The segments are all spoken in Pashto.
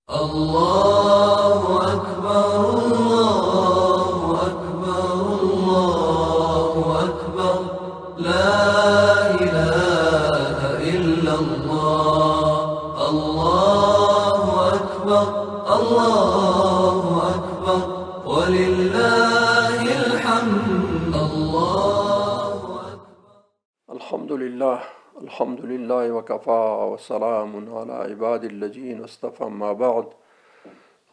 الله أكبر الله أكبر الله أكبر لا إله إلا الله الله أكبر الله أكبر ولله الحمد الله أكبر. الحمد لله الحمد لله وكفى وسلام على عباد الذين اصطفى ما بعد.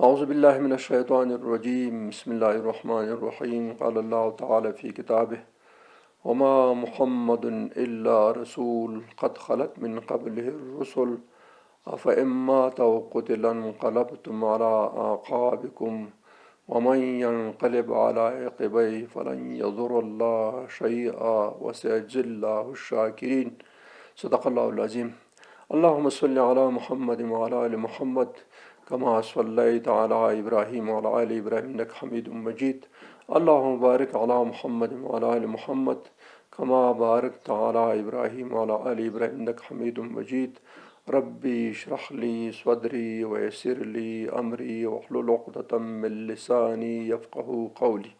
أعوذ بالله من الشيطان الرجيم. بسم الله الرحمن الرحيم. قال الله تعالى في كتابه: وما محمد إلا رسول قد خلت من قبله الرسل أفإن مات أو قتل انقلبتم على أعقابكم ومن ينقلب على عقبيه فلن يضر الله شيئا وسيجزي الله الشاكرين. صدق الله العظيم. اللهم صل على محمد وعلى آل محمد كما صليت على إبراهيم وعلى آل إبراهيم إنك حميد مجيد. اللهم بارك على محمد وعلى آل محمد كما باركت على إبراهيم وعلى آل إبراهيم إنك حميد مجيد. ربي اشرح لي صدري ويسر لي أمري واحلل عقدة من لساني يفقه قولي.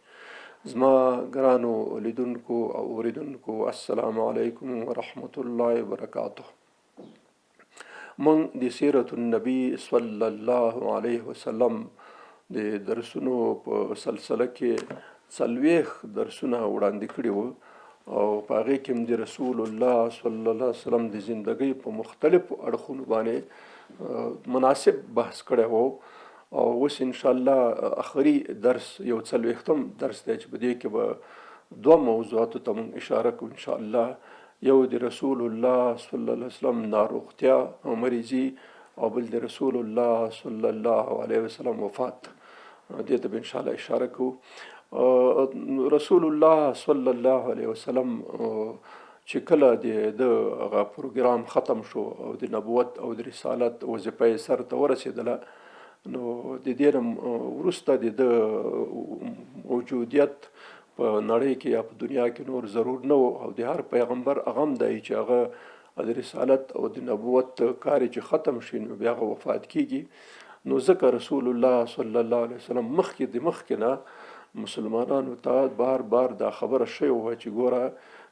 زما ګرانو لیدونکو او اوریدونکو، السلام علیکم ورحمت الله وبرکاته. مونږ د سیرت النبی صلی الله علیه وسلم د درسونو په سلسله کې 40 درسونه وړاندې کړي وو، او په هغې کې هم د رسول الله صلی الله علیه وسلم د زندګۍ په مختلفو اړخونو باندې مناسب بحث کړی وو. او اوس انشاءالله اخري درس یو 40 درس دی چې په دې کې به دوه موضوعاتو ته مونږ اشاره کوو انشاءالله. یو د رسول الله صلی الله علیه وسلم ناروغتیا او مریضي، او بل د رسول الله صلی الله علیه وسلم وفات. دې ته به انشاءالله اشاره کوو. رسول الله صلی الله علیه وسلم چې کله د ده هغه پروګرام ختم شو او د نبوت او د رسالت وظیفه یې سر ته ورسېدله، نو د دې نه وروسته د ده موجودیت په نړۍ کې یا په دنیا کې نور ضرور نه و. او د هر پیغمبر هغه هم دی چې هغه د رسالت او د نبوت کار یې چې ختم شي نو بیا هغه وفات کېږي. نو ځکه رسول الله صلی الله علیه وسلم مخکې د مخکې نه مسلمانانو ته بار بار دا خبره شوې وه چې ګوره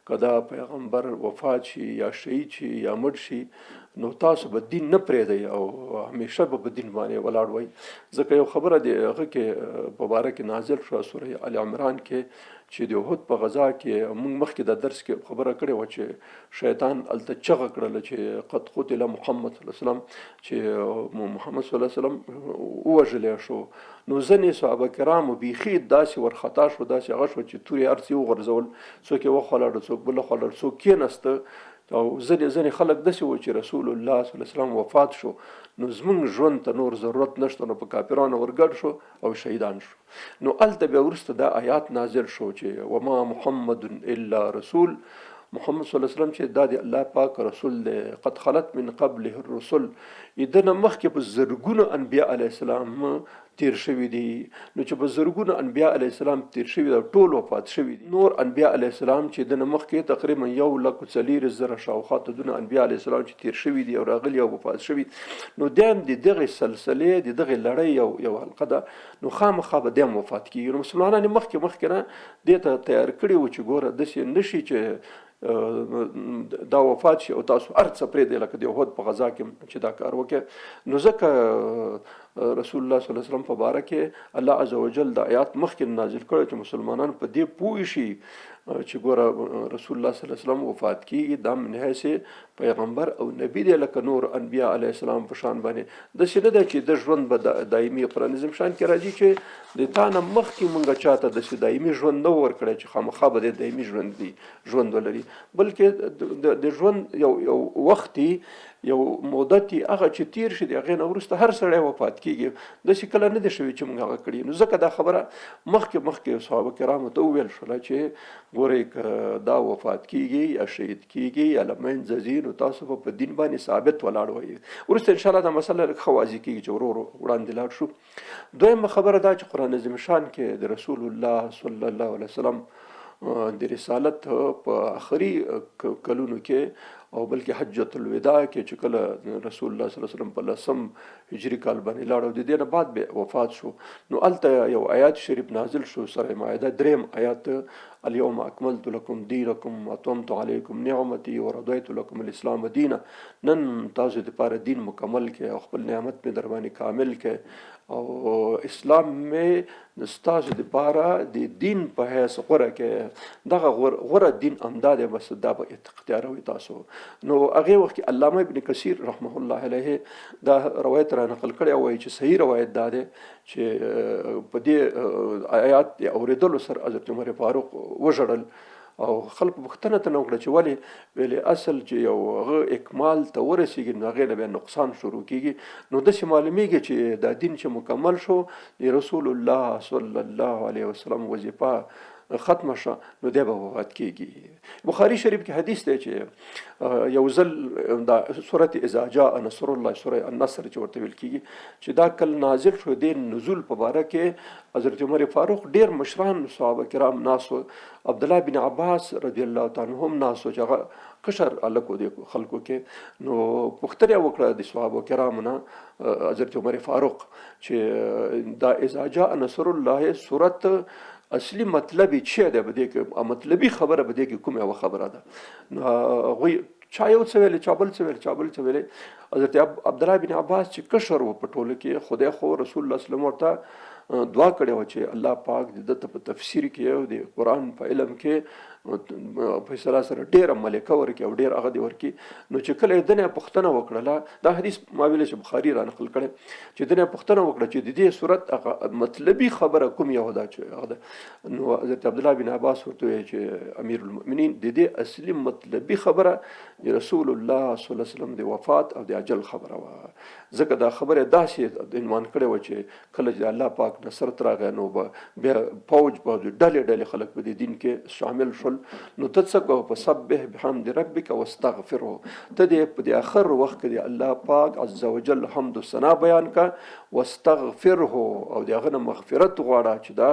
که دا پیغمبر وفات شي یا شهید شي یا مړ شي نو تاسو به دین نه پرېږدئ او همیشه به په دین باندې ولاړ وئ. ځکه یو خبره د هغه کې په باره کې نازل شوه سوره آل عمران کې چې د احد په غزا کې موږ مخکې د درس کې خبره کړې وه چې شیطان هلته چغه کړله چې قد قتل محمد صلی الله علیه وسلم، چې محمد صلی الله علیه وسلم ووژلی شو. نو ځینې صحابه کرامو بیخي داسې ورخطا شو، داسې هغه شو چې تورې هر څه یې وغورځول، څوک یې وخوا لاړه، څوک بله خوا لاړه، څوک کېناسته. او ځینې خلک داسې وو چې رسول الله صلی الله علیه وسلم وفات شو نو زمونږ ژوند ته نور ضرورت نشته، نو په کافرانو ورګډ شو او شهیدان شو. نو هلته بیا وروسته دا آیات نازل شو چې وما محمد الا رسول، محمد صلی الله علیه وسلم چې دا د الله پاک رسول دی، قد خلت من قبله الرسل، د ده نه مخکې په زرګونو انبیا علیه السلام تیر شوي دي. نو چې په زرګونو انبیا علیه السلام تیر شوي دي ټول وفات شوي دي. نور انبیا علیه السلام چې د نه مخکې تقریبا 1,40,000 شاوخوا ته دونه انبیا علیه السلام چې تیر شوي دي او راغلي او وفات شوي، نو دی هم د دغې سلسلې د دغې لړۍ یو حلقه ده، نو خامخا به دی هم وفات کېږي. نو مسلمانان یې مخکې مخکې نه دې ته تیار کړي وو چې ګوره داسې نه شي چې دا وفات شي او تاسو هر څه پرېږدئ لکه د احد په غزا کې چې دا کار وکړي. نو ځکه رسول الله صلی الله علیه وسلم په باره کې الله عز وجل دا آیات مخکې نازل کړی چې مسلمانان په دې پوه شي چې ګوره رسول الله صلی الله علیه وسلم وفات کېږي، دا من حیث پیغمبر او نبی دی لکه نور انبیا علیه السلام په شان باندې. داسې نه ده چې د ژوند به دایمي، قرآن عظیم شان کې راځي چې د تا نه مخکې مونږ چاته داسې دایمي ژوند نه ورکړی چې خامخا به د دایمي ژوند دی ژوند ولري، بلکې د ژوند یو وخت دی، یو مدت دی، هغه چې تیر شي د هغې نه وروسته هر سړی وفات کېږي. داسې کله نه دی شوی چې مونږ هغه کړي. نو ځکه دا خبره مخکې مخکې صحابه کرامو ته وویل شوله چې ګورئ که دا وفات کېږي یا شهید کېږي یا له منځه ځي نو تاسو به په دین باندې ثابت ولاړ وئ. وروسته انشاءالله دا مسله لږ ښه واضح کېږي چې ورو ورو وړاندې لاړ شو. دویمه خبره دا چې قرآن عظیم شان کې د رسول الله صلی الله علیه وسلم د رسالت په آخري کلونو کې او بلکې حجۃ الوداع کې چې کله رسول الله صلی الله علیه وسلم په لسم هجري کال باندې لاړ او د دې نه بعد به وفات شو، نو هلته یو آیات شریف نازل شو، سوره مائده دریم آیات، اليوم اکملت لكم دینکم واتممت علیکم نعمتي ورضیت لكم الاسلام دینا. نن تاسو دپاره دین مکمل کړ او خپل نعمت مې در باندې کامل کړ او اسلام مې ستاسو دپاره د دین په حیث غوره کړ. دغه غوره دین همدا دی، بس دا به اختیاروئ تاسو. نو هغې وخت کې علامه ابن کثیر رحمه الله علیه دا روایت را نقل کړی او وایي چې صحیح روایت دا دی چې په دې آیات د اورېدلو سره حضرت عمر فاروق وژړل او خلکو پوښتنه ترنه وکړه چې ولې؟ ویلې اصل چې یو هغه اکمال ته ورسېږي نو هغې نه بیا نقصان شروع کېږي. نو داسې معلومیږي چې دا دین چې مکمل شو، د رسول الله صلی الله علیه وسلم وظیفه ختمه شوه، نو دی به وفات کېږي. بخاري شریف کې حدیث دی چې یو ځل دا سورة اذا جاء نصر الله، سورة النصر چې ورته ویل کېږي، چې دا کله نازل شو، دې نزول په باره کې حضرت عمر فاروق ډېر مشران صحابه کرام ناست وو، عبدالله بن عباس رضی الله تعالی عنه هم ناست وو چې هغه کشر هلک و دې خلکو کې. نو پوښتنه یې وکړه د صحابه کرامو نه حضرت عمر فاروق چې دا اذا جاء نصر الله سورت اصلي مطلب یې چی دی، په دې کې مطلبي خبره په دې کې کومه یوه خبره ده؟ نو هغوی چا یو څه ویلې، چا بل څه ویل، چا بل څه ویلې. حضرت عبدالله بن عباس چې کشر و په ټولو کې، خدای خو رسول الله صلی الله علیه وسلم ورته دعا کړې وه چې الله پاک دې ده ته په تفسیر کې او د قرآن په علم کې په اصطلاح سره ډېره ملکه ورکړي او ډېر هغه دې ورکړي. نو چې کله یې ده نه پوښتنه وکړله، دا حدیث ما ویلی چې بخاري را نقل کړی، چې ده نه پوښتنه وکړه چې د دې صورت هغه مطلبي خبره کوم یو ده چې هغه ده، نو حضرت عبدالله بن عباس ورته وویل چې امیر المؤمنین د دې اصلي مطلبي خبره د رسول الله صلی الله علیه وسلم د وفات او د اجل خبره وه، ځکه دا خبره داسې عنوان کړې وه چې کله چې الله پاک نصرت راغی نو به بیا فوج به ډلې ډلې خلک په دې دین کې شامل شول. نو ته څه کوه؟ فسبح بحمد ربک واستغفره، ته دې په دې اخر وخت کې د الله پاک عز وجل حمد و ثنا بیان کا، واستغفره، او د هغه نه مغفرت غواړه چې دا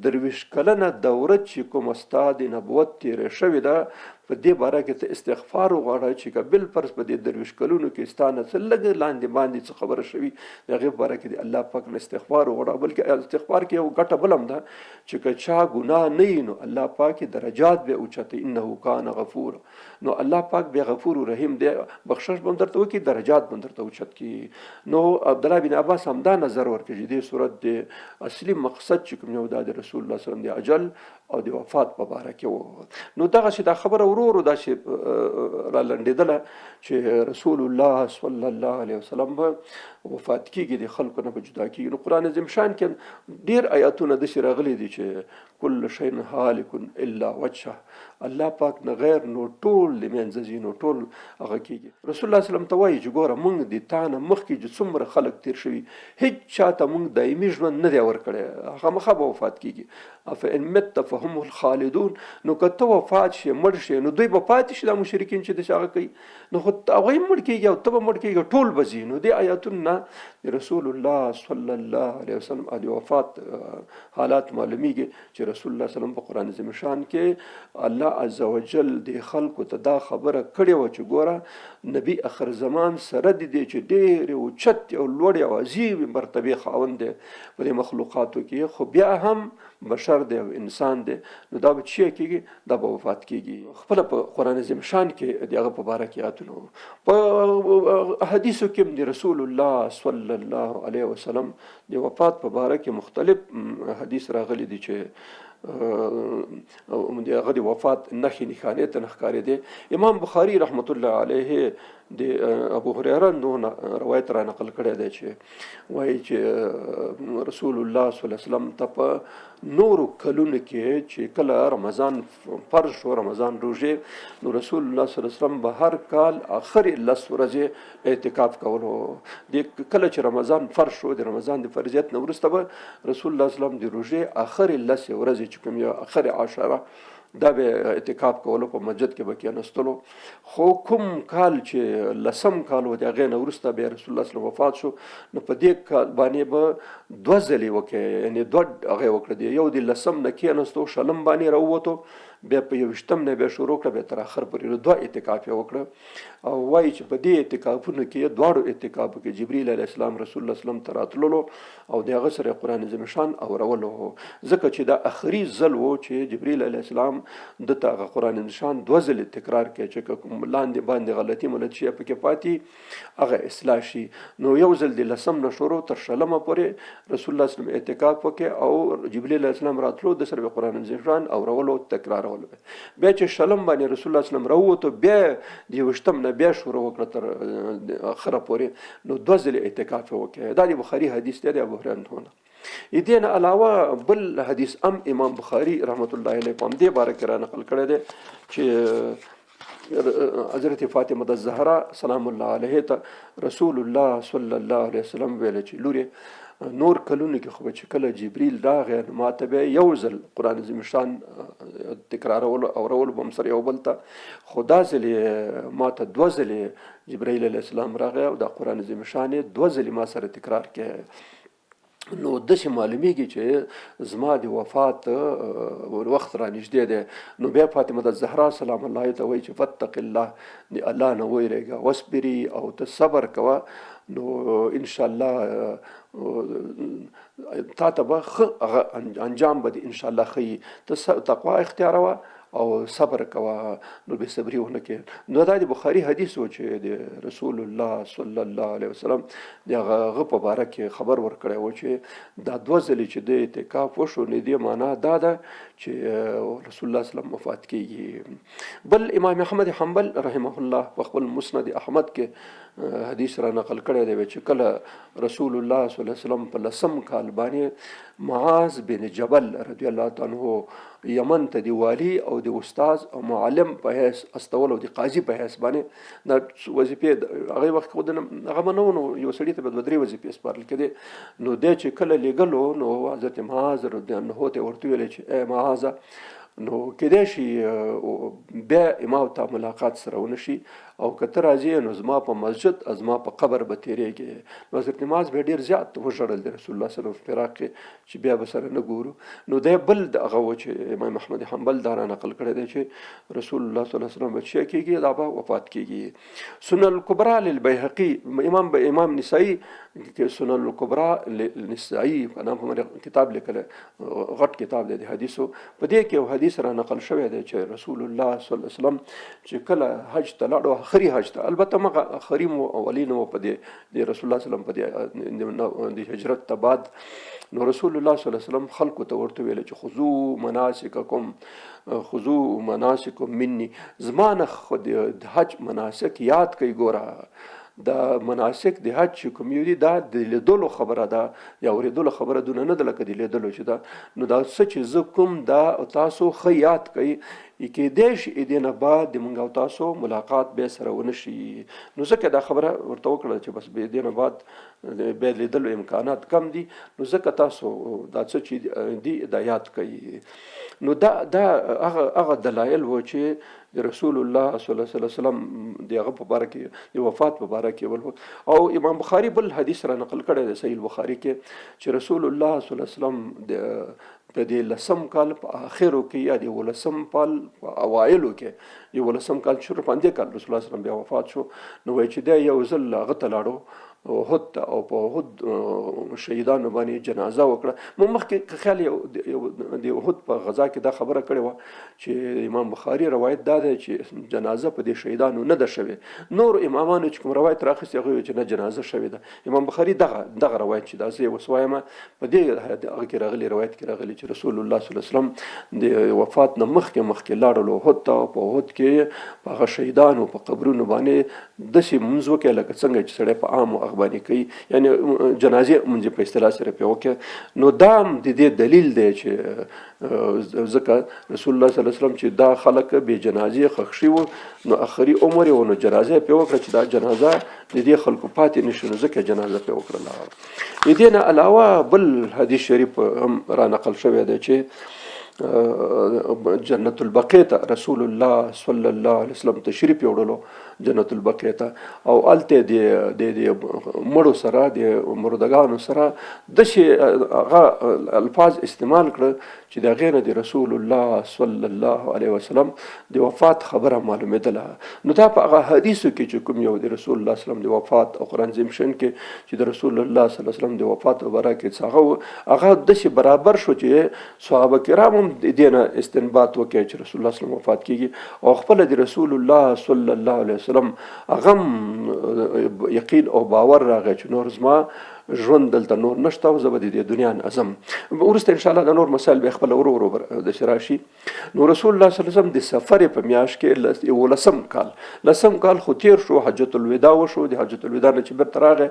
23 کلنه دوره چې کومه ستا د نبوت تېره شوې ده په دې باره کې ته استغفار وغواړه چې که بالفرض په دې 23 کلونو کې ستا نه څه لږ لاندې باندې څه خبره شوي د هغې په باره کې د الله پاک نه استغفار وغواړه. بلکې استغفار کې یو ګټه بل هم ده چې که چا ګناه نه وي نو الله پاک یې درجات بیا اوچتوي، انه کان غفور، نو الله پاک بیا غفور رحیم دی، بخشش به هم درته وکړي، درجات به هم درته اوچت کړي. نو عبدالله بن عباس همدا نظر ورکړي چې دې صورت د اصلي مقصد چې کوم یو دا د رسول الله صلی الله علیه وسلم د اجل او د وفات په باره کې و. نو دغسې دا خبره ورو ورو داسې را لنډېدله چې رسول الله صلی الله علیه وسلم به وفات کېږي، د خلکو نه به جدا کېږي. نو قرآن عظیم شان کې ډېر آیاتونه داسې راغلي دي چې کل شیء هالک الا وجهه، الله پاک نه غیر نو ټول د منځه ځي، نو ټول هغه کېږي. رسول الله صلی الله علیه وسلم ته وایي چې ګوره موږ د تا نه مخکې چې څومره خلک تېر شوي هیڅ چا ته موږ دایمي ژوند نه دی ورکړی، خامخا به وفات کېږي. افان مت فهم الخالدون، نو که ته وفات شې مړ شې نو دوی به پاتې شي، دا مشرکین چې داسې هغه کوي نو خو هغوی مړ کېږي او ته به مړ کېږي، ټول به ځي. نو دې آیاتونو نه د رسول الله صلی الله علیه وسلم د وفات حالات معلومیږي چې رسول الله صلی الله علیه وسلم په قرآن عظیم شان کې الله عز وجل د خلکو ته دا خبره کړې وه چې ګوره نبی اخر زمان سره د دې چې ډېرې اوچتې او لوړې او عظیمې مرتبې خاوند دی په دې مخلوقاتو کې، خو بیا هم بشر دی او انسان دی، نو دا به چی کېږي؟ دا به وفات کېږي. خپله په قرآن عظیم شان کې د هغه په باره کې آیاتونه په احادیثو کې هم د رسول الله صلی الله علیه وسلم د وفات په باره کې مختلف حدیث راغلي دي چې د هغه د وفات نښې نښانې ته نه ښکارېدې. امام بخاري رحمت الله علیه د ابو هریره نو روایت را نقل کړی دی چې وایي چې رسول الله صلی الله علیه وسلم ته په نورو کلونو کې چې کله رمضان فرض شو، رمضان روژې، نو رسول الله صلی الله علیه وسلم به هر کال آخرې 10 ورځې اعتکاف کولو. د کله چې رمضان فرض شو، د رمضان د فرضیت نه وروسته به رسول الله صلی الله علیه وسلم د روژې آخرې 10 ورځې چې کوم یو آخرې عشره دا به اعتکاف کولو، په مسجد کې به کېناستلو. خو کوم کال چې لسم کال و د هغې نه وروسته بیا رسول الله صلی الله علیه وسلم وفات شو، نو په دې کال باندې به 2 ځلې وکړې، یعنې دوه هغې وکړه، دی یو د لسم نه کېناستو شلم باندې راووتو، بیا په یوویشتم نه بیا شروع کړه، بیا تر اخر پورې، نو دوه اعتکاف یې وکړه. او وایي چې په دې اعتکافونو کې، دواړو اعتکافو کې جبرئیل علیه السلام رسول الله اسلام ته راتللو او د هغه سره قرآن عظیم شان اورولو، ځکه چې دا اخري ځل و چې جبرئیل علیه السلام ده ته هغه قرآن عظیم شان دوه ځلې تکرار کړي چې که کوم لاندې باندې غلطي ملطي شی پکې پاتې هغه اصلاح شي. نو یو ځل د لسم نه شروع تر شلمه پورې رسول الله اسلام اعتکاف وکړي او جبرئیل علیه السلام راتلو د سره قرآن عظیم شان اورولو تکرارولو. بیا چې شلم باندې رسول الله اسلام راووتو، بیا د یوویشتم نه بیا شروع وکړه تر اخره پورې، نو دوه ځلې اعتکاف یې وکړ. دا د بخاري حدیث دی، د ابو هريره نه. دې نه علاوه بل حدیث ام امام بخاري رحمت الله علیه په همدې باره کې را نقل کړی دی چې حضرت فاطمه د زهرا سلام الله علیه ته رسول الله صلی الله علیه وسلم ویل چې لورې، نور کلونو کې خو به چې کله جبریل راغی نو ما ته به یو ځل قرآن عظیم شان تکرارولو اورولو به هم سره یو بل ته، خو دا ځلې ما ته دوه ځلې جبرائیل علیه السلام راغی او دا قرآن عظیم شان یې دوه ځلې ما سره تکرار کړی. نو داسې معلومیږي چې زما د وفات وخت را نږدې دی. نو بیا فاطمه د زهرا سلام الله ته وایي چې فتق الله، د الله نه ویرېږه، واصبري او ته صبر کوه، نو ان شاء الله تا ته به ښه هغه انجام به دې ان شاء الله ښه وي، ته تقوا اختیاروه او صبر کوه، نو بې صبري ونه کړې. نو دا د بخاري حدیث و چې د رسول الله صلی الله علیه وسلم د هغه په باره کې خبر ورکړی و چې دا دوه ځلې چې د اعتکاف وشو، نو دې معنا دا ده چې رسول الله صلی الله علیه وسلم وفات کیږي. بل امام احمد حنبل رحمه الله په خپل مسند احمد کې حدیث را نقل کړی دی چې کله رسول الله صلی الله علیه وسلم په لسم کال باندې معاذ بن جبل رضی الله تعالی عنہ یمن ته دی والی او د استاد او معلم په حیث استول او د قاضي په حیث باندې دا وظیفې هغه وخت خو هغه منو، نو یو سړي ته به دوه درې وظیفې سپارل کېدې. نو دی چې کله لېږلو نو حضرت معاذ رضی الله عنه ته ورته ویل چې ای معاذ، نو کېدای شي بیا ما او تا ملاقات سره ونه شي، او که ته راځې نو زما په مسجد او زما په قبر به تېرېږې. نو حضرت معاذ بیا ډېر زیات وژړل د رسول الله صلی الله علیه وسلم فراق کې چې بیا به سره نه ګورو. نو دی بل د هغه و چې امام احمد حنبل دا را نقل کړی دی چې رسول الله صلی الله علیه وسلم به چې کېږي دا به وفات کېږي. سنن الکبرى للبیهقي، امام به امام نسائی کې سنن الکبرى للنسائی په نام باندې کتاب لیکلی، غټ کتاب دی د حدیثو، په دې کې یو حدیث را نقل شوی دی چې رسول الله صلی الله علیه وسلم چې کله حج ته لاړو، اخري حج ته، البته مغه اخري مو اولین مو په دې د رسول الله صلی الله علیه وسلم په دې د هجرت ته بعد، نو رسول الله صلی الله علیه وسلم خلکو ته ورته ویل چې خذو مناسککم، خذو مناسککم مني، زما نه د حج مناسک یاد کړئ. ګوره دا مناسک د حج چې کوم یو دي دا د لیدلو خبره ده، د اورېدلو خبره دونه نه ده لکه د لیدلو چې ده. نو دا څه چې زه کوم دا تاسو ښه یاد کړئ، کېدای شي دې نه بعد د مونږ او تاسو ملاقات بیا سره ونه شي. نو ځکه دا خبره ورته وکړه چې بس بیا دې نه بعد بیا لیدلو امکانات کم دي، نو ځکه تاسو دا څه چې دي دا یاد کړئ. نو دا دا هغه هغه دلایل و چې د رسول الله صلی الله علیه وسلم د هغه په باره کې د وفات په باره کې ول. او امام بخاري بل حدیث را نقل کړی دی صحیح البخاري کې چې رسول الله صلی الله علیه وسلم د په دې لسم کال په آخرو کې یا د ولسم کال په اوایلو کې، د ولسم کال شروع په همدې کال رسول الله صلی الله علیه وسلم بیا وفات شو، نو وایي چې دی یو ځل هغه ته لاړو احد ته او په احد شهیدانو باندې جنازه وکړه. مو مخکې خیال یو د احد په غزا کې دا خبره کړې وه چې امام بخاري روایت دا دی چې جنازه په دې شهیدانو نه ده شوې. نور امامانو چې کوم روایت راخیستی هغه وایي چې نه جنازه شوې ده. امام بخاري دغه دغه روایت چې دا زه یې اوس وایم په دې هغه کې راغلي روایت کې راغلي چې رسول الله صلی الله علیه وسلم د وفات نه مخکې مخکې لاړل احد ته، په احد کې په هغه شهیدانو په قبرونو باندې داسې مونځ وکړي لکه څنګه چې سړی په عامو هغه باندې کوي، یعنې جنازې مونځ په اصطلاح سره پرې وکړي. نو دا هم د دې دلیل دی چې ځکه رسول الله صلی الله علیه وسلم چې دا خلک بې جنازې ښخ شوي وو، نو اخري عمر یې و، نو جنازه یې پرې وکړه چې دا جنازه د دې خلکو پاتې نه شي، نو ځکه جنازه پرې وکړله. د دې نه علاوه بل حدیث شریف هم را نقل شوی دی چې جنت البقیع ته رسول الله صلی الله علیه وسلم تشریف یوړلو جنت البقیع ته، او هلته د د د مړو سره، د مردګانو سره داسې هغه الفاظ استعمال کړه چې د هغې نه د رسول الله صلی الله علیه وسلم د وفات خبره معلومېدله. نو دا په هغه حدیثو کې چې کوم یو د رسول الله صلی الله علیه وسلم د وفات او قرآن عظیم شان کې چې د رسول الله صلی الله علیه وسلم د وفات په باره کې څه هغه و، هغه داسې برابر شو چې صحابه کرام هم د دې نه استنباط وکړي چې رسول الله صلی الله علیه وسلم وفات کیږي، او خپله د رسول الله صلی الله علیه وسلم هغه هم یقین او باور راغی چې نور زما ژوند دلته نور نشته او زه به د دې دنیا نه ځم. وروسته ان شاء الله د نور مسایل به خپله ورو ورو داسې راشي. نو رسول الله صلی الله علیه وسلم د سفر په میاشت کې یولسم کال، لسم کال خو تیر شو، حجت الوداع وشو، د حجت الوداع نه چې بیرته راغی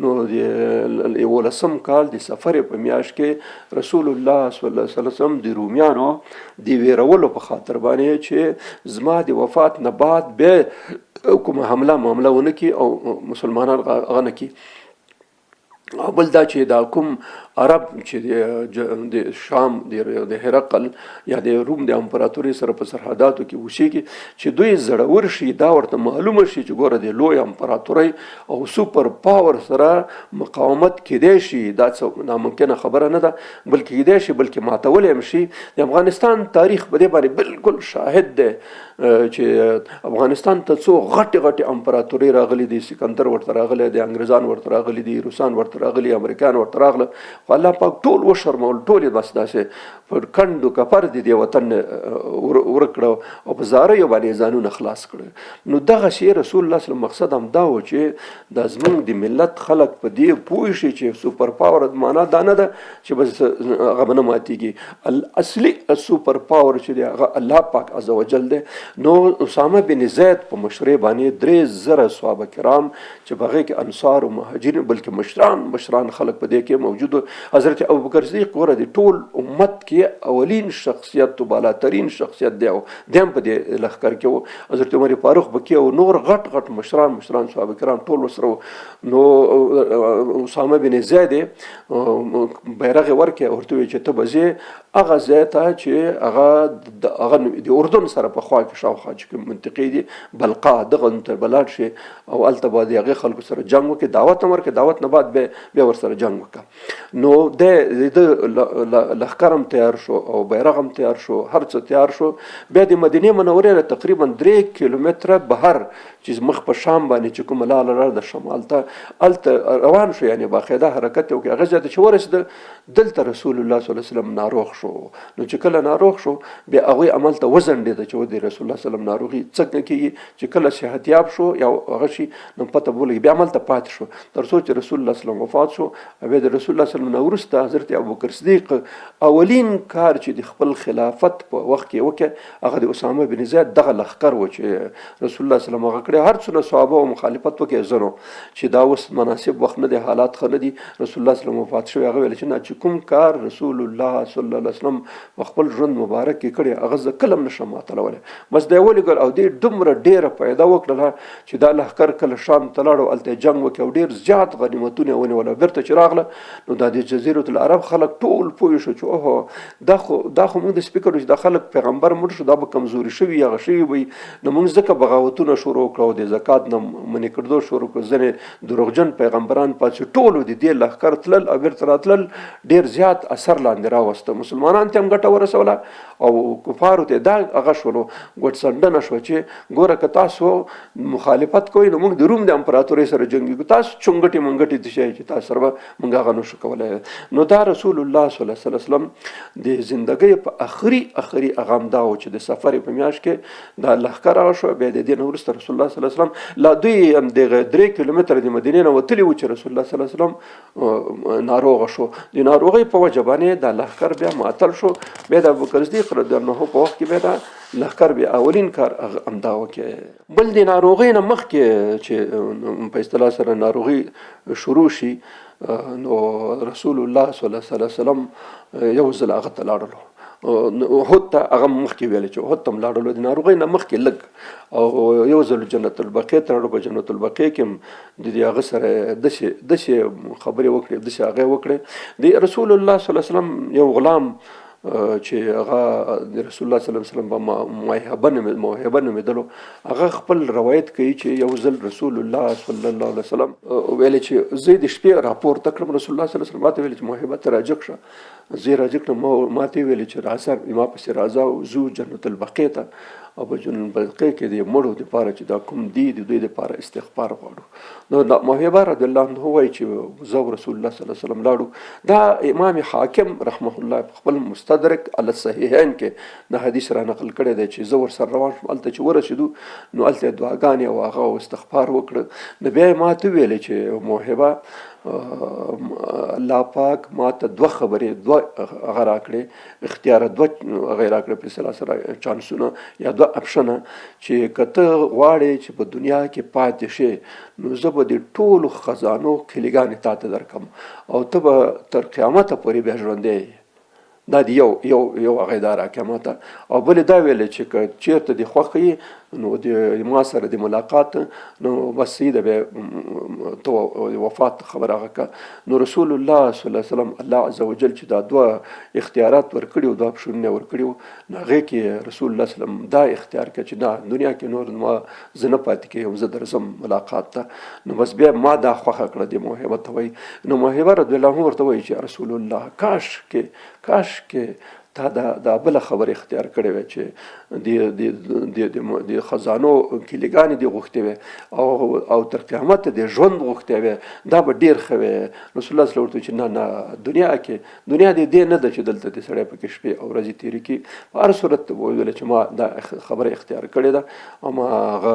نو د یولسم کال د سفر په میاشت کې رسول الله صلی الله علیه وسلم د رومیانو د ویرولو په خاطر باندې چې زما د وفات نه بعد به کومه حمله معامله ونه کړي او مسلمانان هغه نه کړي. او بل دا چې دا کوم عرب چې د شام د هرقل یا د روم د امپراتوري سره په سرحداتو کې اوسېږي چې دوی زړور شي، دا ورته معلومه شي چې ګوره د لوی امپراتورۍ او سوپر پاور سره مقاومت کېدای شي، دا څه ناممکنه خبره نه ده، بلکې کېدای شي، بلکې ماتولی هم شي. د افغانستان تاریخ په دې باندې بالکل شاهد دی چې افغانستان ته څو غټې غټې امپراتورۍ راغلي دي، سکندر ورته راغلی دی، انګریزان ورته راغلي دي، روسان ورته راغلي، امریکایان ورته راغله، خو الله پاک ټول وشرمول، ټول یې بس داسې پر کنډو کپر د دې وطن ورک کړه او په زاریو باندې ځانونه خلاص کړه. نو دغسې رسول الله صلی الله علیه وسلم مقصد هم دا و چې دا زمونږ د ملت خلک په دې پوه شي چې سوپر پاور معنا دا نه ده چې بس هغه به نه ماتېږي، اصلي سوپر پاور چې دی هغه الله پاک عز وجل دی. نو اسامه بن زید په مشرۍ باندې 3000 صحابه کرام چې په هغې کې انصار او مهاجرین بلکې مشران مشران خلک په دې کې موجود وو. حضرت ابوبکر صدیق ګوره د ټول امت کې اولین شخصیت او بالاترین شخصیت دی او دی هم په دې لښکر کې و. حضرت عمر فاروق پکې او نور غټ غټ مشران مشران صحابه کرام ټول ورسره وو. نو اسامه بن زید بیرغ یې ورکړ، ورته وویل چې ته به ځې هغه ځای ته چې هغه هغه د اردن سره په خوا کې شاوخوا چې کوم منطقې دي بلقا دغه ته به لاړ شي او هلته به د هغې خلکو سره جنګ وکړي، دعوت هم ورکړي، دعوت نه بعد بیا ورسره جنګ وکړه. نو دی د لښکر هم تیار شو او بیرغ هم تیار شو، هر څه تیار شو. بیا د مدینې منورې نه تقریبا 3 کیلومتره بهر چې مخ په شام باندې چې کومه لاره لاره ده شمال ته، هلته روان شو، یعنې باقاعده حرکت یې وکړ. هغه ځای ته چې ورسېده دلته رسول الله صلی الله علیه وسلم ناروغ شو. نو چې کله ناروغ شو بیا هغوی هملته وځنډېده چې ودې رسول الله صلی الله علیه وسلم ناروغي څنګه کېږي، چې کله صحتیاب شو یا هغه شي نو پته به ولګي. بیا هملته پاتې شو تر څو چې رسول الله صلی الله علیه وسلم وفات شو. او بیا د رسول الله صلی الله علیه وسلم نه وروسته حضرت ابوبکر صدیق اولین کار چې د خپل خلافت په وخت کې وکړ هغه د اسامه بن زید دغه لښکر و چې رسول الله صلی الله علیه وسلم هغه کړی. هر څومره صحابه او مخالفت وکړي زنو چې دا اوس مناسب وخت نه دی، حالات ښه نه دي، رسول الله صلی الله علیه وسلم وفات شوی، هغه ویل چې نه، چې کوم کار رسول الله صلی الله علیه وسلم په خپل ژوند مبارک کې کړی هغه زه کله هم نشم ماتولولی. بس دی ولېږل او دې دومره ډېره پیدا وکړله چې دا لښکر کله شام ته لاړ او هلته یې جنګ وکړ او ډېر زیات غنیمتونه یې ونیول. او بېرته چې راغله نو دا د جزیرة العرب خلک ټول پوه شو چې اوهو دا خو موږ داسې فکر وکړو چې دا خلک پیغمبر مړ شو دا به کمزوري شوي هغه شوي به وي، نو موږ ځکه بغاوتونه شروع کړو او د زکات نه منې کړدو شروع کړو. ځینې دروغجن پیغمبران پاڅې ټولو د دې لښکر تلل او بېرته راتلل، ډېر زیات اثر لاندې راوسته، مسلمانان ته هم ګټه ورسوله او کفارو ته دا هغه شولو ګوټ څنډنه شوه چې ګوره که تاسو مخالفت کوئ نو موږ د روم د امپراتورۍ سره جنګېږو، تاسو چونګټې منګټې څه شی چې تاسو سره به موږ هغه نه شو کولی. نو دا رسول الله صلی الله علیه وسلم د زندګۍ په اخري اخري هغه هم دا و چې د سفر په میاشت کې دا لښکر هغه شو. بیا د دې نه وروسته رسول الله صلی الله علیه وسلم لا دوی هم دغه 3 کیلومتره د مدینې نه وتلي وو چې رسول الله صلی الله علیه وسلم ناروغ شو. د ناروغۍ په وجه باندې دا لښکر بیا معطل شو. بیا د ابوبکر صدیق رضی الله عنه په وخت کې بیا دا لښکر بیا اولین کار هغه همدا وکړي. بل د ناروغۍ نه مخکې چې په اصطلاح سره ناروغي شروع شي نو رسول الله صلی الله علیه وسلم یو ځل هغه ته لاړلو احد ته، هغه مخکې ویل چې احد ته هم لاړلو د ناروغۍ نه مخکې لږ، او یو ځل جنت البقیع ته لاړو. په جنت البقیع کې هم د دې هغه سره داسې خبرې وکړې، داسې هغه وکړې. د رسول الله صلی الله علیه وسلم یو غلام چې هغه د رسول الله صلی الله علیه وسلم په موهبه موهبه نومېدلو، هغه خپل روایت کوي چې یو ځل رسول الله صلی الله علیه وسلم ویل چې زه د شپې راپورته کړم، رسول الله صلی الله علیه وسلم ماته ویل چې موهبه ته راجګ شه. زه یې راجګ کړم، ماته یې ویل چې راځه ما پسې راځه او ځو جنت البقیع ته، او په جنت البقیع کې د مړو دپاره چې دا کوم دي د دوی دپاره استغفار غواړو. نو دا موهبه رضی الله عنه وایي چې زه او رسول الله صلی الله علیه وسلم لاړو. دا امام حاکم رحمه الله په خپل مستدرک علی الصحیحین کې دا حدیث را نقل کړی دی چې زه ورسره روان شوم، هلته چې ورسېدو نو هلته یې دعاګانې او هغه او استغفار وکړ. نو بیا یې ماته وویلې چې موهبه، الله پاک ما ته دوه خبرې، دوه هغه راکړې اختیار، دوه هغه یې راکړې په اصطلاح سره چانسونه یا دوه اپشنه، چې که ته غواړې چې په دنیا کې پاتې شې نو زه به د ټولو خزانو کلیګانې تا ته درکم او ته به تر قیامته پورې بیا ژوندی یې. دا دی یو یو یو هغه دا راکړه ماته. او بل دا ویل چې که چیرته دې خوښ یې نو د ما سره د ملاقات نو بس صحیح ده، بیا ته وفات خبره هغه که. نو رسول الله صلی الله علیه وسلم الله عز وجل چې دا دوه اختیارات ورکړي او دوه اپشنونه ورکړي وو، نو هغې کې رسول الله صلی الله علیه وسلم دا اختیار کړ چې نه، دنیا کې نور ما زه نه پاتې کېږم، زه درځم ملاقات ته. نو بس بیا ما دا خوښه کړه، دې موهبه ته وایي. نو موهبه رضی الله عنه ورته وایي چې رسول الله کاش کې کاش کې تا دا بله خبره اختیار کړې وای چې د د د د خزانو کلیګانې دې غوښتې وای او تر قیامته د ژوند غوښتې وای، دا به ډېر ښه وای. رسول الله صلی الله علیه وسلم چې نه نه، دنیا کې دنیا دې دې نه ده چې دلته دې سړی پکې شپې او ورځې تېرې کړي. په هر صورت وویل چې ما دا خبره اختیار کړې ده او ما هغه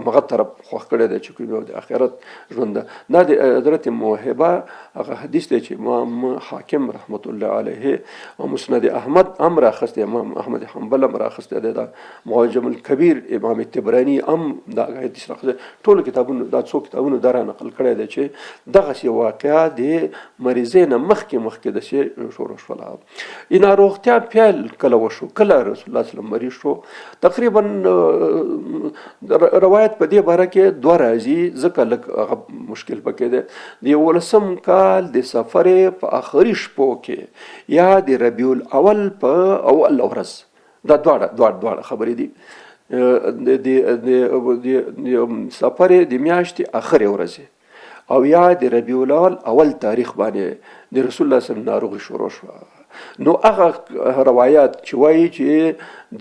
همغه طرف خوښ کړی دی چې کوم یو د آخرت ژوند ده. دا د حضرت موهبه هغه حدیث دی چې امام حاکم رحمت الله علیه او مسند احمد هم راخستی، امام احمد حنبل هم راخستی دی، دا معجم الکبیر امام طبراني هم دا حدیث راخستی. ټولو کتابونو دا څو کتابونو دا را نقل کړی دی چې دغسې واقعه د مریضۍ نه مخکې مخکې داسې شروع شوله. ناروغتیا پیل کله وشو، کله رسول الله صلی الله علیه وسلم مریض شو؟ تقریبا روایت په دې باره کې دوه راځي، ځکه لږ هغه مشکل پکې دی. د یولسم کال د سفر په آخري شپو کې یا د ربیع الاول په اول ورځ، دا دواړه دواړه دواړه خبرې دي. د د د سفر د میاشتې آخرې ورځې او یا د ربیع الاول اول تاریخ باندې د رسول الله صلی الله علیه وسلم ناروغي شروع شوه. نو هغه روایت چې وایي چې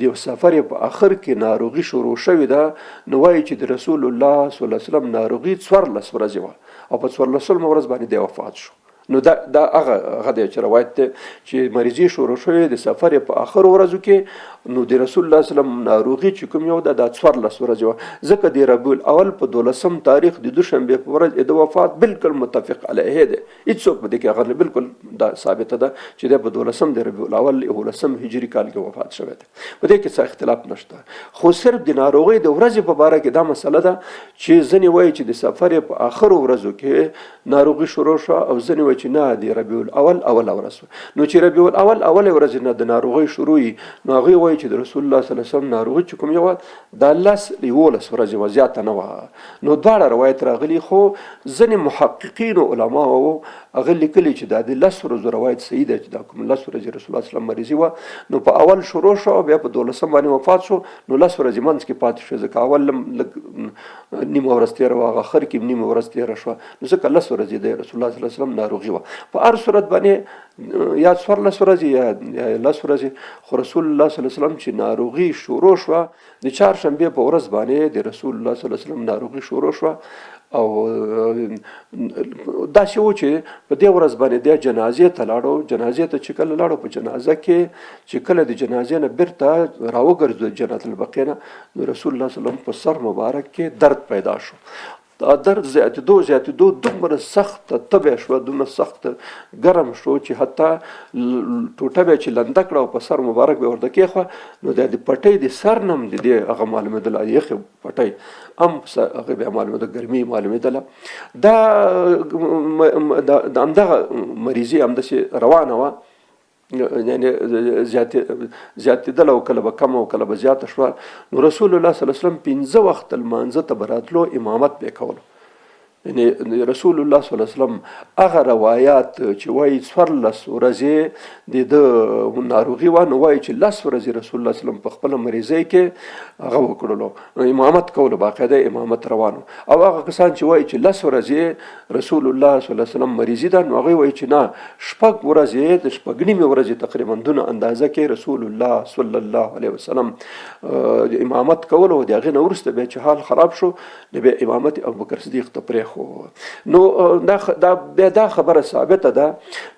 د سفر په آخر کې ناروغي شروع شوې ده، نو وایي چې د رسول الله صلی الله علیه وسلم ناروغي 14 ورځې وه او په 14مه ورځ باندې دی وفات شو. نو دا دا هغه هغه دی چې روایت دی چې مریضي شروع شوې د سفر په آخرو ورځو کې. نو د رسول الله صلی الله علیه وسلم ناروغي چې کوم یو ده دا 14 ورځې وه، ځکه د ربیع الاول په 12 تاریخ د دوشنبې په ورځ د وفات بالکل متفق علیه دی، هیڅوک په دې کې هغه نه، بالکل دا ثابته ده چې دی په 12 د ربیع الاول 11 هجري کال کې وفات شوی دی، په دې کې څه اختلاف نشته. خو صرف د ناروغۍ د ورځې په باره کې دا مسله ده چې ځینې وایي چې د سفر په آخرو ورځو کې ناروغي شروع شوه او ځینې وایي چې نه، د ربیع الاول اوله ورځ. نو چې ربیع الاول اوله ورځ نه د ناروغۍ شروع وي، نو هغوی وایي چې د رسول الله صلی الله علیه وسلم ناروغي چې کوم یوه دا 10 11 ورځې وه، زیاته نه وه. نو دواړه روایت راغلي، خو ځینې محققین علماو هغه لیکلي چې دا د 10 ورځو روایت صحیح دی چې دا کوم 10 ورځې رسول الله صلی الله علیه وسلم مریضي وه، نو په اول شروع شو او بیا په 12 باندې وفات شو، نو 10 ورځې منځ کې پاتې شو، ځکه اول لږ نیمه ورځ تېره وه، هغه آخر کې نیمه ورځ تېره شوه، نو ځکه 10 ورځې د رسول الله صلی الله علیه وسلم ناروغي وه. په هر صورت باندې یا 14 ورځې یا 10 ورځې، خو رسول الله صلی الله علیه وسلم چې ناروغي شروع شوه د چهارشنبې په ورځ باندې د رسول الله صلی الله علیه وسلم ناروغي شروع شوه. او داسې و چې په دې ورځ باندې دی جنازې ته لاړو. جنازې ته چې کله لاړو، په جنازه کې چې کله د جنازې نه بیرته راوګرځېدو جنت البقیع نه، نو رسول الله صلی الله علیه وسلم په سر مبارک کې درد پیدا شو. دا درد زیاتېدو زیاتېدو دومره سخته تبه شوه، دومره سخت ګرم شو چې حتی ټوټه به چې لنده کړه او په سر مبارک به ورته کېښوه، نو د پټۍ د سر نه هم د دې هغه معلومېدله، یخې پټۍ هم هغه بیا معلومېده، ګرمي معلومېدله. دا د همدغه مریضي همداسې روانه وه، یعنی زیاتېدله او کله به کمه او کله به زیاته شوه. نو رسول الله صلی الله علیه وسلم 5 وخته لمانځه ته به راتلو، امامت به یې کولو. یعنی رسول الله صلی الله علیه وسلم هغه روایت چې وایي 14 ورځې د ده ناروغي وه، نو وایي چې 10 ورځې رسول الله صلی الله علیه وسلم په خپله مریضۍ کې هغه وکړلو، امامت کولو، باقاعده امامت روانو. او هغه کسان چې وایي چې 10 ورځې رسول الله صلی الله علیه وسلم مریضي ده، نو هغوی وایي چې نه، شپږ ورځې، د شپږ نیمې ورځې تقریبا دونه اندازه کې رسول الله صلی الله علیه وسلم امامت کولو. د هغې نه وروسته بیا چې حال خراب شو، نو بیا امامت ابوبکر صدیق ته پرېښود. نو دا بیا دا خبره ثابته ده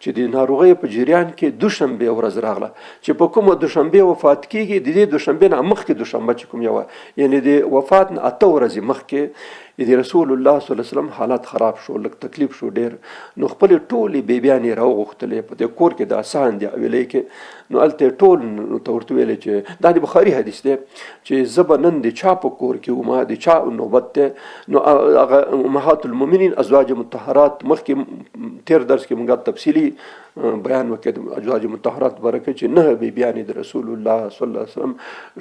چې د ناروغۍ په جریان کې دوشنبه ورځ راغله چې په کومه دوشنبه وفات کیږي، د دې دوشنبې نه مخکې دوشنبه چې کوم یوه، یعنی د وفات نه 8 ورځې مخکې د رسول الله صلی الله علیه وسلم حالت خراب شو، لږ تکلیف شو ډېر. نو خپلې ټولې بیبیانې راوغوښتلې په دې کور کې د آسان دی حویلۍ کې. نو هلته یې ټول ته ورته ویلې چې دا د بخاري حدیث دی چې زه به نن د چا په کور کې وم، د چا نوبت دی. نو هغه امهات المؤمنین ازواج مطهرات، مخکې تېر درس کې موږ تفصیلي بیان وکړ د ازواج مطهرات باره کې چې 9 بیبیانې د رسول الله صلی الله علیه وسلم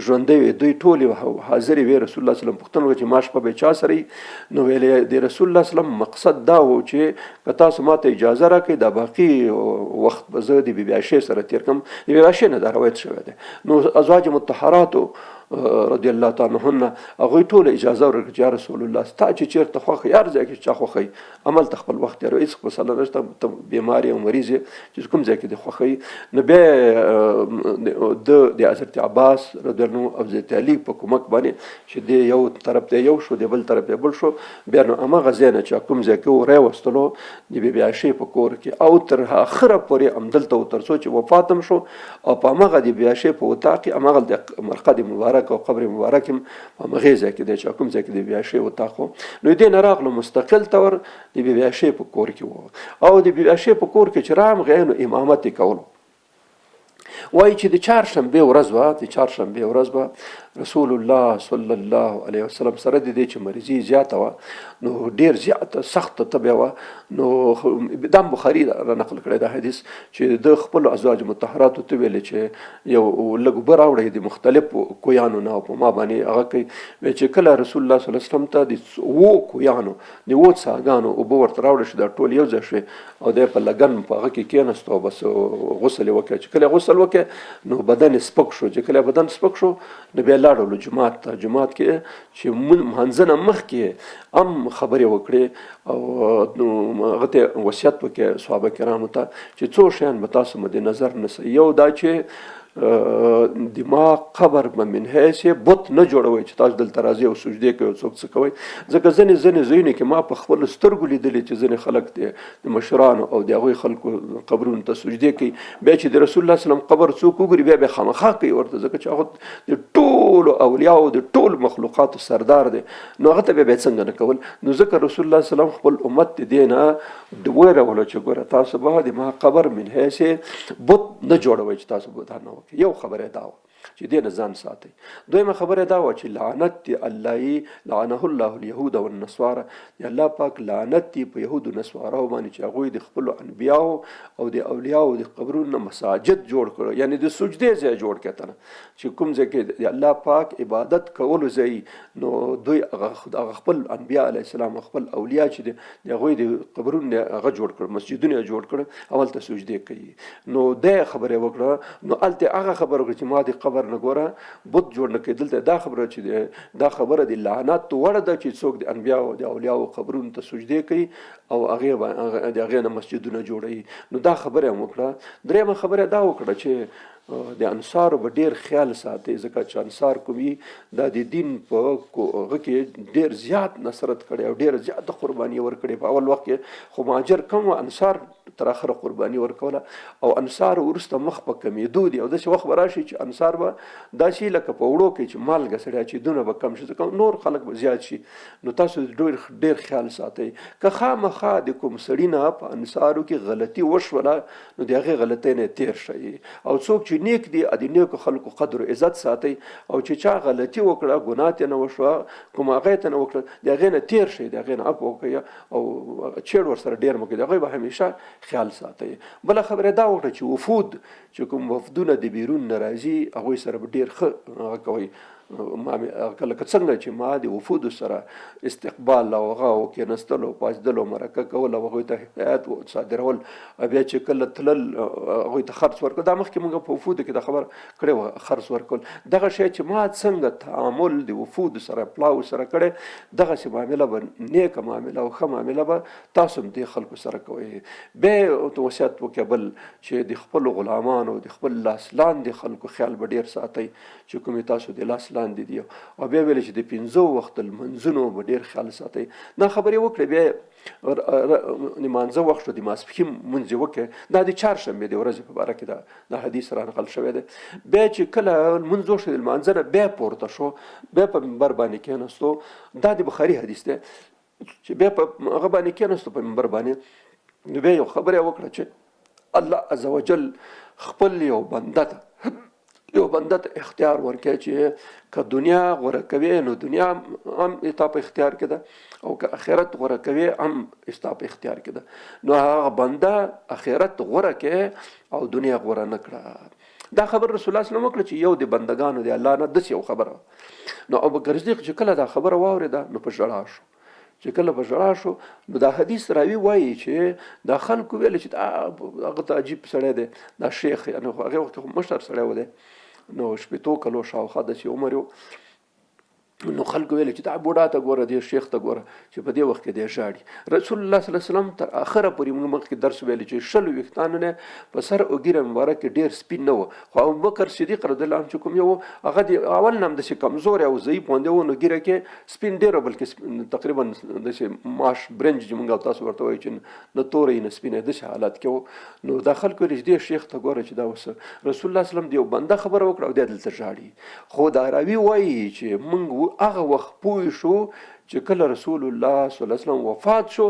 ژوندۍ وې، دوی ټولې حاضرې وې. رسول الله صلی الله علیه وسلم پوښتنه وکړه چې ما شپه به چا سره یي؟ نو ویلې د رسول الله صلی الله علیه وسلم مقصد دا و چې که تاسو ما ته اجازه راکړئ دا باقي وخت به زه د بیبي عایشې سره تېر کړم. د بیبي عایشې نه دا روایت شوی دی. نو ازواج مطهراتو رضی الله تعالی عنهن هغوی ټوله اجازه ورکړه چې یا رسول الله ستا چې چېرته خوښ وي، هر ځای کې چې چا خوښ وي، عمل ته خپل وخت تېروي، هېڅ مسله نشته، ته بیمار یې او مریض یې، چې کوم ځای کې دې خوښ وي. نو بیا د حضرت عباس رضی الله عنه او حضرت علي په کومک باندې چې دی یو طرف ته یو شو، دی بل طرف ته بل شو، بیا نو هماغه ځای نه چې کوم ځای کې و راوستلو د بیبي عایشې په کور کې، او تر اخره پورې همدلته و تر څو چې وفات هم شو. او په هماغه د بیبي عایشې په اتاق کې، هماغه د مرقد مبارک او قبر مبارک هم په همغې ځای کې دی چې کوم ځای کې د بیبي عایشې اتاق و. نو دې نه راغلو مستقل طور د بیبي عایشې په کور کې و. او د بیبي عایشې په کور کې چې رامغی نو امامت یې کولو. وایي چې د چهارشنبې ورځ وه، د چهارشنبې ورځ به رسول الله صلی الله علیه وسلم سره د دې چې مریضي زیاته وه، نو ډېر زیاته سخته تبه وه. نو دا هم بخاري را نقل کړی دا حدیث چې د خپلو ازواج مطهراتو ته ویلې چې یو لږ اوبه راوړئ د مختلفو کویانو نه، او په ما باندې هغه کوي. وایي چې کله رسول الله صلی الله علیه وسلم ته د اوو کویانو، د اوو څاګانو اوبه ورته راوړل شوې، دا ټول یو ځای شوې او دی په لګن په هغه کې کېناست او بس غسل یې وکړ. چې کله غسل وکړ نو بدن یې سپک شو، چې کله بدن سپک شو نو بیا لاړلو جومات ته. جومات کې چې مانځه نه مخکې هم خبرې وکړې او هغه ته وصیت وکړ صحابه کرامو ته چې څو شیان به تاسو مد نظر نسئ. یو دا چې د ما قبر به من حیث بت نه جوړوئ چې تاسو دلته راځئ او سجدې کوئ او څوک څه کوئ، ځکه ځینې ځینې ځایونو کې ما په خپلو سترګو لیدلي چې ځینې خلک د مشرانو او د هغوی خلکو قبرونو ته سجدې کوي. بیا چې د رسول الله صلی الله علیه وسلم قبر څوک وګوري بیا بیا خامخا کوي ورته، ځکه چې هغه د ټولو اولیاو د ټولو مخلوقاتو سردار دی، نو هغه ته بیا بیا څنګه نه کول. نو ځکه رسول الله صلی الله علیه وسلم خپل امت د دې نه ویرولو چې ګوره تاسو به د ما قبر من حیث بت نه جوړوئ چې تاسو به دا نه وکړئ. یو خبره دا وه چې دې نه ځان ساتئ. دویمه خبره دا وه چې لعنت دی الله یې، لعنه الله اليهود والنصارى، د الله پاک لعنت دی په یهودو نصاراو باندې چې هغوی د خپلو انبیاو او د اولیاو د قبرونو نه مساجد جوړ کړو، یعنی د سجدې ځای جوړ کړ ته نه چې کوم ځای کې د الله پاک عبادت کولو ځای، نو دوی هغه خپل انبیا علیه السلام او خپل اولیا چې دی د هغوی د قبرونو نه هغه جوړ کړ، مسجدونه یې جوړ کړ او هلته سجدې کوي. نو دا خبره یې وکړه. نو هلته هغه خبره وکړه چې ما د قبر نه ګوره بت جوړ نه کړي. دلته دا خبره چې دا خبره د لعنت وړ ده چې څوک د انبیاو د اولیاو قبرونو ته سجدې کوي او هغې د هغې نه مسجدونه جوړوي. نو دا خبره یې هم وکړه. درېیمه خبره دا وکړه چې د انصارو به ډېر خیال ساتي، ځکه چې انصار کوم وي دا د دین په هغه کې ډېر زیات نصرت کړی او ډېر زیاته قرباني ورکړې. په اول وخت کې خو مهاجر کم و، انصار تر اخره قرباني ورکوله او انصار وروسته مخ په کمېدو دي. او داسې وخت به راشي چې انصار به داسې لکه په وړو کې چې مالګه سړی اچوي دونه به کم شي، ځکه نور خلک به زیات شي. نو تاسو ډېر خیال ساتئ. که خامخا د کوم سړي نه په انصارو کې غلطي وشوله نو د هغې غلطۍ نه تېر شئ. او څوک چې نیک دي د نیکو خلکو قدر او عزت ساتئ، او چې چا غلطي وکړه، ګناه ترې نه وشوه، کوم هغه یې ترې نه وکړه، د هغې نه تېر شئ، د هغې نه عفو وکړئ او چېړ ورسره ډېر مه کوئ، د هغوی به همیشه خیال ساتئ. بله خبره دا وکړه چې وفود چې کوم وفدونه د بیرون نه راځي هغوی سره به ډېر ښه هغه کوئ، لکه څنګه چې ما د وفود سره استقبال او هغه او کېناستلو، پاڅېدلو، مرکه کول او هغوی ته هدایت صادرول او بیا چې کله تلل هغوی ته خرڅ ورکول. دا مخکې موږ په وفودو کې دا خبره کړې وه، خرڅ ورکول دغه شی چې ما څنګه تعامل د وفود سره پلاو سره کړی، دغسې معامله به نیکه معامله او ښه معامله به تاسو هم دې خلکو سره کوئ. بیا یې ورته وصیت وکړ بل چې د خپلو غلامانو، د خپل لاس لاندې خلکو خیال به ډېر ساتئ چې کومې تاسو د لاس لاندې دي. او بیا ویل چې د پنځو وخت لمونځونو به ډېر خیال ساتئ. دا خبرې وکړې، بیا لمانځه وخت شو، د ماسپښین لمونځ یې وکړ. دا د چهارشنبې د ورځې په باره کې دا دا حدیث را نقل شوی دی. بیا چې کله لمونځ وشو، د لمانځه نه بیا پورته شو، بیا په منبر باندې کېناستو. دا د بخاري حدیث دی چې بیا په هغه باندې کېناستو، په منبر باندې، نو بیا یو خبره وکړه چې الله عزوجل خپل یو بنده ته اختیار ورکړي چې که دنیا غوره کوي نو دنیا هم ستا په اختیار کې ده، او که اخرت غوره کوي هم ستا په اختیار کې ده. نو هغه بنده اخرت غوره کوي او دنیا غوره نه کړه. دا خبر رسول الله صلی الله علیه وسلم وکړه چې یو د بندگانو دی الله نه داسې یو خبره. نو ابوبکر صدیق چې کله دا خبره واورېده نو په ژړا شو. چې کله په ژړا شو نو دا حدیث راوي وایي چې دا خلکو ویل چې دا هغه ته عجیب سړی دی، دا شیخ، یعنې خو هغې وخت کې خو مشر سړی و دی، نو شپېتو کلو شاوخوا داسې عمر یې و. نو خلکو ویل چې دا بوډا ته ګوره، دې شیخ ته ګوره چې په دې وخت کې دی ژاړي. رسول الله صلی الله علیه وسلم تر اخره پورې موږ مخکې درس ویل چې شلو ویښتانو نه په سر او ږیره مبارک کې ډېر سپین نه و، خو ابوبکر صدیق رضی الله عنه چې کوم یو هغه د اول نه هم داسې کمزوری او ضعیف غوندې و، نو ږیره کې سپین ډېر و، بلکې تقریبا داسې ماش برنج چې موږ تاسو ورته وایو چې نه توری نه سپینه، داسې حالت کې و. نو دا خلکو ویل چې دې شیخ ته ګوره چې دا اوس رسول الله صلی الله علیه وسلم د یو بنده خبره وکړه او دی دلته ژاړي. خو دا راوي وایي چې موږ هغه وخت پوه شو چې کله رسول الله صلی الله علیه وسلم وفات شو،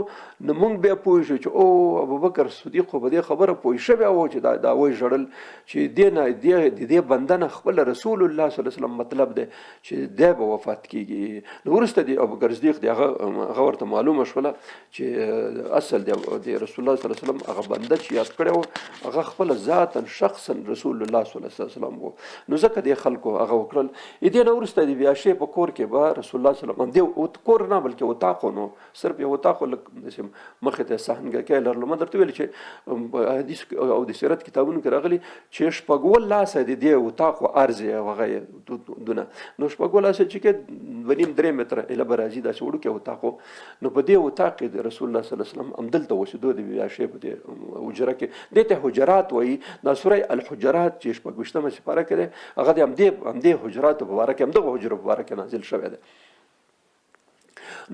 نو موږ بیا پوه شو چې او ابوبکر صدیق خو په دې خبره پوه شوی و چې دا دا وایي ژړل چې دې نه د دې بنده نه خپل رسول الله صلی الله علیه وسلم مطلب دی چې دی به وفات کیږي. نو وروسته د ابوبکر صدیق د هغه ورته معلومه شوله چې اصل د رسول الله صلی الله علیه وسلم هغه بنده چې یاد کړی و هغه خپل ذاتا شخصا رسول الله صلی الله علیه وسلم و. نو ځکه دې خلکو هغه وکړل. دې نه وروسته د بیاشې په کور کې به رسول الله صلی الله علیه وسلم دې کور نه بلکې اتاق نو صرف یو اتاق لږ داسې مخې ته صحنګکی لرلو. ما درته ویل چې حدیث او د سیرت کتابونو کې راغلي چې شپږو لاسه د دې اتاق و عرض یې هغه دونه، نو شپږو لاسه چې کې 2.5 3 متره ایله به راځي داسې وړوکی اتاق و. نو په دې اتاق کې د رسول الله صلی الله علیه وسلم همدلته اوسېدو د بي عایشې په دې حجره کې، دې ته حجرات وایي. دا سوره الحجرات چې 26مه سپاره کې دی هغه د همدې حجراتو په باره کې، همدغو حجرو په باره کې نازل شوی دی.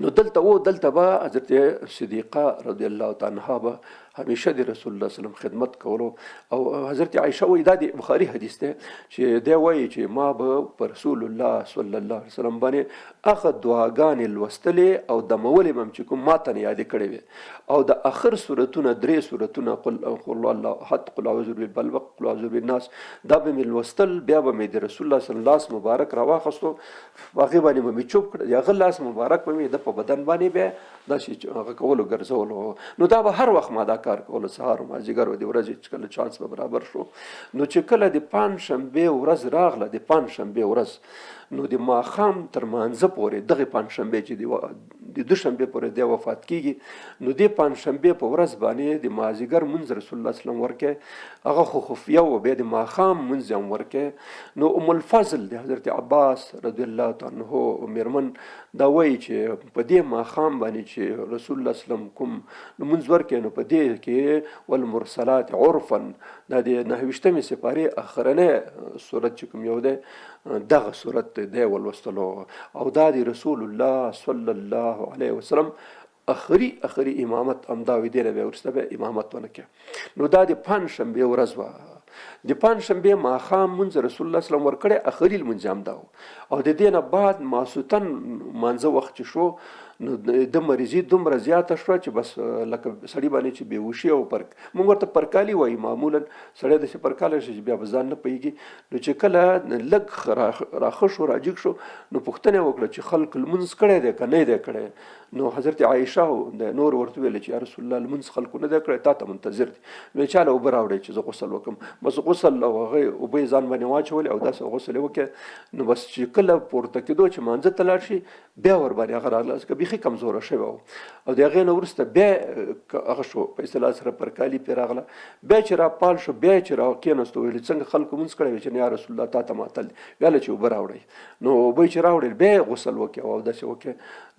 نو دلته و دلته به حضرت صدیقه رضی الله تعالی عنها به همیشه د رسول الله صلی الله علیه وسلم خدمت کولو. او حضرت عائشه وایي، دا د بخاري حدیث دی چې دی وایي چې ما به پر رسول الله صلی الله علیه وسلم باندې هغه دعاګانې لوستلې او دمولې به هم چې کوم ماته نه یادې کړې وې، او د اخر سورتونه درې سورتونه قل الله احد، قل اعوذ برب الفلق، قل اعوذ برب الناس، دا به مې لوستل. بیا به مې د رسول الله صلی الله علیه وسلم لاس مبارک راواخستو، هغې باندې به مې چوپ کړ، د هغه لاس مبارک به مې د په بدن باندې بیا داسې هغه کولو ګرځولو. نو دا به هر وخت ما دا کار کولو، سهار او مازدیګر او د ورځې چې کله چانس به برابر شو. نو چې کله د پنجشنبې ورځ راغله، د پنجشنبې ورځ نو د ماښام تر مانځه پورې دغې پنجشنبې چې د دوشنبې پورې دی وفات کیږي، نو دې پنجشنبې په ورځ باندې د مازدیګر مونځ رسول الله صلی الله علیه وسلم ورکړي، هغه خو خفیه و، بیا د ماښام مونځ هم ورکړي. نو ام الفضل د حضرت عباس رضی الله تعالی عنہ میرمن دا وایي چې په دې ماښام باندې چې رسول الله صلی الله علیه وسلم کوم لمونځ ورکړي، نو په دې کې والمرسلات عرفا، دا د 29مې سپارې اخرنی سورت چې کوم یو دی دغه سورت دی ولوستلو. او دا د رسول الله صلی الله علیه وسلم اخري امامت همدا وي، دې نه بیا وروسته بیا امامت ونه کړي. نو دا د پنجشنبې ورځ وه، د پنجشنبې ماښام مونځ رسول الله صلی الله علیه وسلم ورکړی، اخري لمونځ یې همدا و. او د دې نه بعد ماسوتن مانځه وخت چې شو، نو د مریضي دومره زیاته شوه چې بس لکه سړي باندې چې بېهوشي او پر موږ ورته پرکالي وایي، معمولا سړی داسې پرکاله شي چې بیا په ځان نه پوهېږي. نو چې کله لږ راښه شو، راجیګ شو، نو پوښتنه یې وکړه چې خلک لمونځ کړی دی که نه دی کړی. نو حضرت عایشه او د نور ورته ویل چې یا رسول الله لمونځ خلکو نه دی کړی، تا ته منتظر دي. نو چا له اوبه راوړی چې زه غسل وکړم. بس غسل او هغه اوبه یې ځان باندې واچولې او داسې غسل یې وکړ. نو بس چې کله پورته کېدو چې مانځه ته لاړ شي، بیا ورباندې هغه راغله، ځکه بیخي کمزوره شوی و. او د هغې نه وروسته بیا هغه شو په اصطلاح سره پرکالي پرې راغله. بیا چې راپال شو، بیا چې را کېناستو، ویل څنګه خلکو مونځ کړی وی چې نه یا رسول الله تا ته معطل دي. ویله چې اوبه راوړئ. نو اوبه یې چې راوړې، بیا یې غسل وکړ او اودس یې وکړ.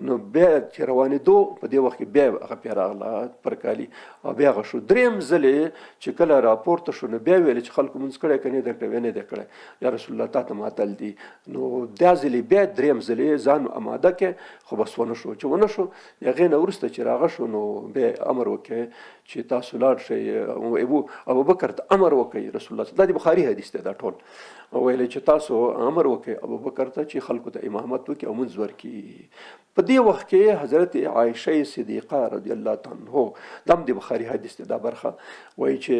نو بیا چې روانېدو په دې وخت کې بیا هغه پرې راغله پرکالي او بیا هغه شو. دریم ځل یې چې کله راپورته شو، نو بیا ویل چې خلکو مونځ کړی که نه دی کړی؟ ویل نه دی کړی، یا رسول الله تا ته معطل دي. نو دا ځل یې بیا دریم ځل یې ځان اماده کړ، خو بس ونه شو. چې ونه شو، د هغې نه وروسته چې راغه شو، نو بیا امر وکړ چې تاسو لاړ شئ، ابوبکر ته امر وکړئ. رسول الله، دا د بخاري حدیث دی، دا ټول ویل چې تاسو امر وکړئ ابوبکر ته چې خلکو ته امامت وکړي او مونځ ورکړي. په دې وخت کې حضرت عایشه صدیقه رضی الله تعالی عنها، دا هم د بخاري حدیث دی، دا برخه وایي چې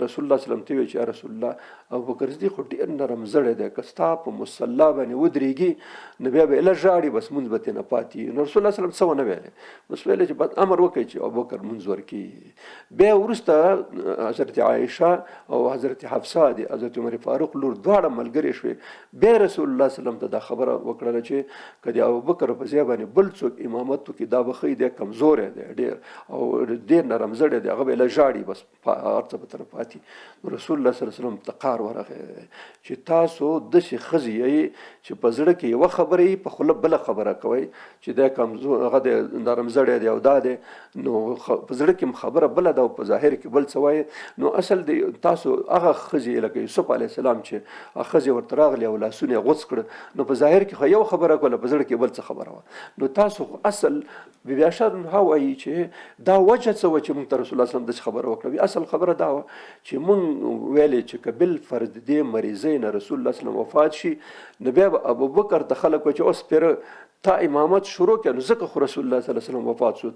رسول الله صلی الله علیه وسلم ته ویل چې یا رسول الله ابوبکر صدیق خو ډېر نرم زړی دی، که ستا په مصلا باندې ودرېږي نو بیا به یې له ژاړي، بس مونځ به ترې نه پاتې. نو رسول الله صلی الله علیه وسلم څه ونه ویلې، بس ویلې چې بس امر وکړئ چې ابوبکر مونځ ورکړي. بیا وروسته حضرت عایشه او حضرت حفصه د حضرت عمر فاروق لور دواړه ملګرې شوې. بیا رسول الله صلی الله علیه وسلم ته دا خبره وکړله چې که د ابوبکر په ځای باندې بل څوک امامت وکړي دا به ښه وي، دی کمزوری دی ډېر او ډېر نرم زړی دی، هغه به یې له ژاړي، بس هر څه به ترې پاتې. نو رسول الله صلی الله علیه وسلم ته قار ورغی چې تاسو داسې ښځې یئ چې په زړه کې یوه خبره یي، په خوله بله خبره کوئ چې دی کمزور هغه دی نرم زړی دی او دا دی، نو په زړه کې خبره بله ده او په ظاهر کې بل څه وایي. نو اصل دی تاسو هغه ښځې لکه یوسف علیه السلام چې هغه ښځې ورته راغلې او لاسونه یې غوڅ کړ، نو په ظاهر کې خو یو خبره کوله، په زړه کې بل څه خبره وه. نو تاسو خو اصل بی بی عائشه عنها وایي چې دا وجه څه وه چې موږ ته رسول الله صلی الله علیه وسلم داسې خبره وکړه؟ وی اصل خبره دا وه چې موږ ویلې چې که بل فرض دې مریضۍ نه رسول الله صلی الله علیه وسلم وفات شي، نو بیا به ابوبکر ته خلک وایي چې اوس پیر تا امامت شروع کړ، نو ځکه خو رسول الله صلی الله علیه وسلم وفات شو،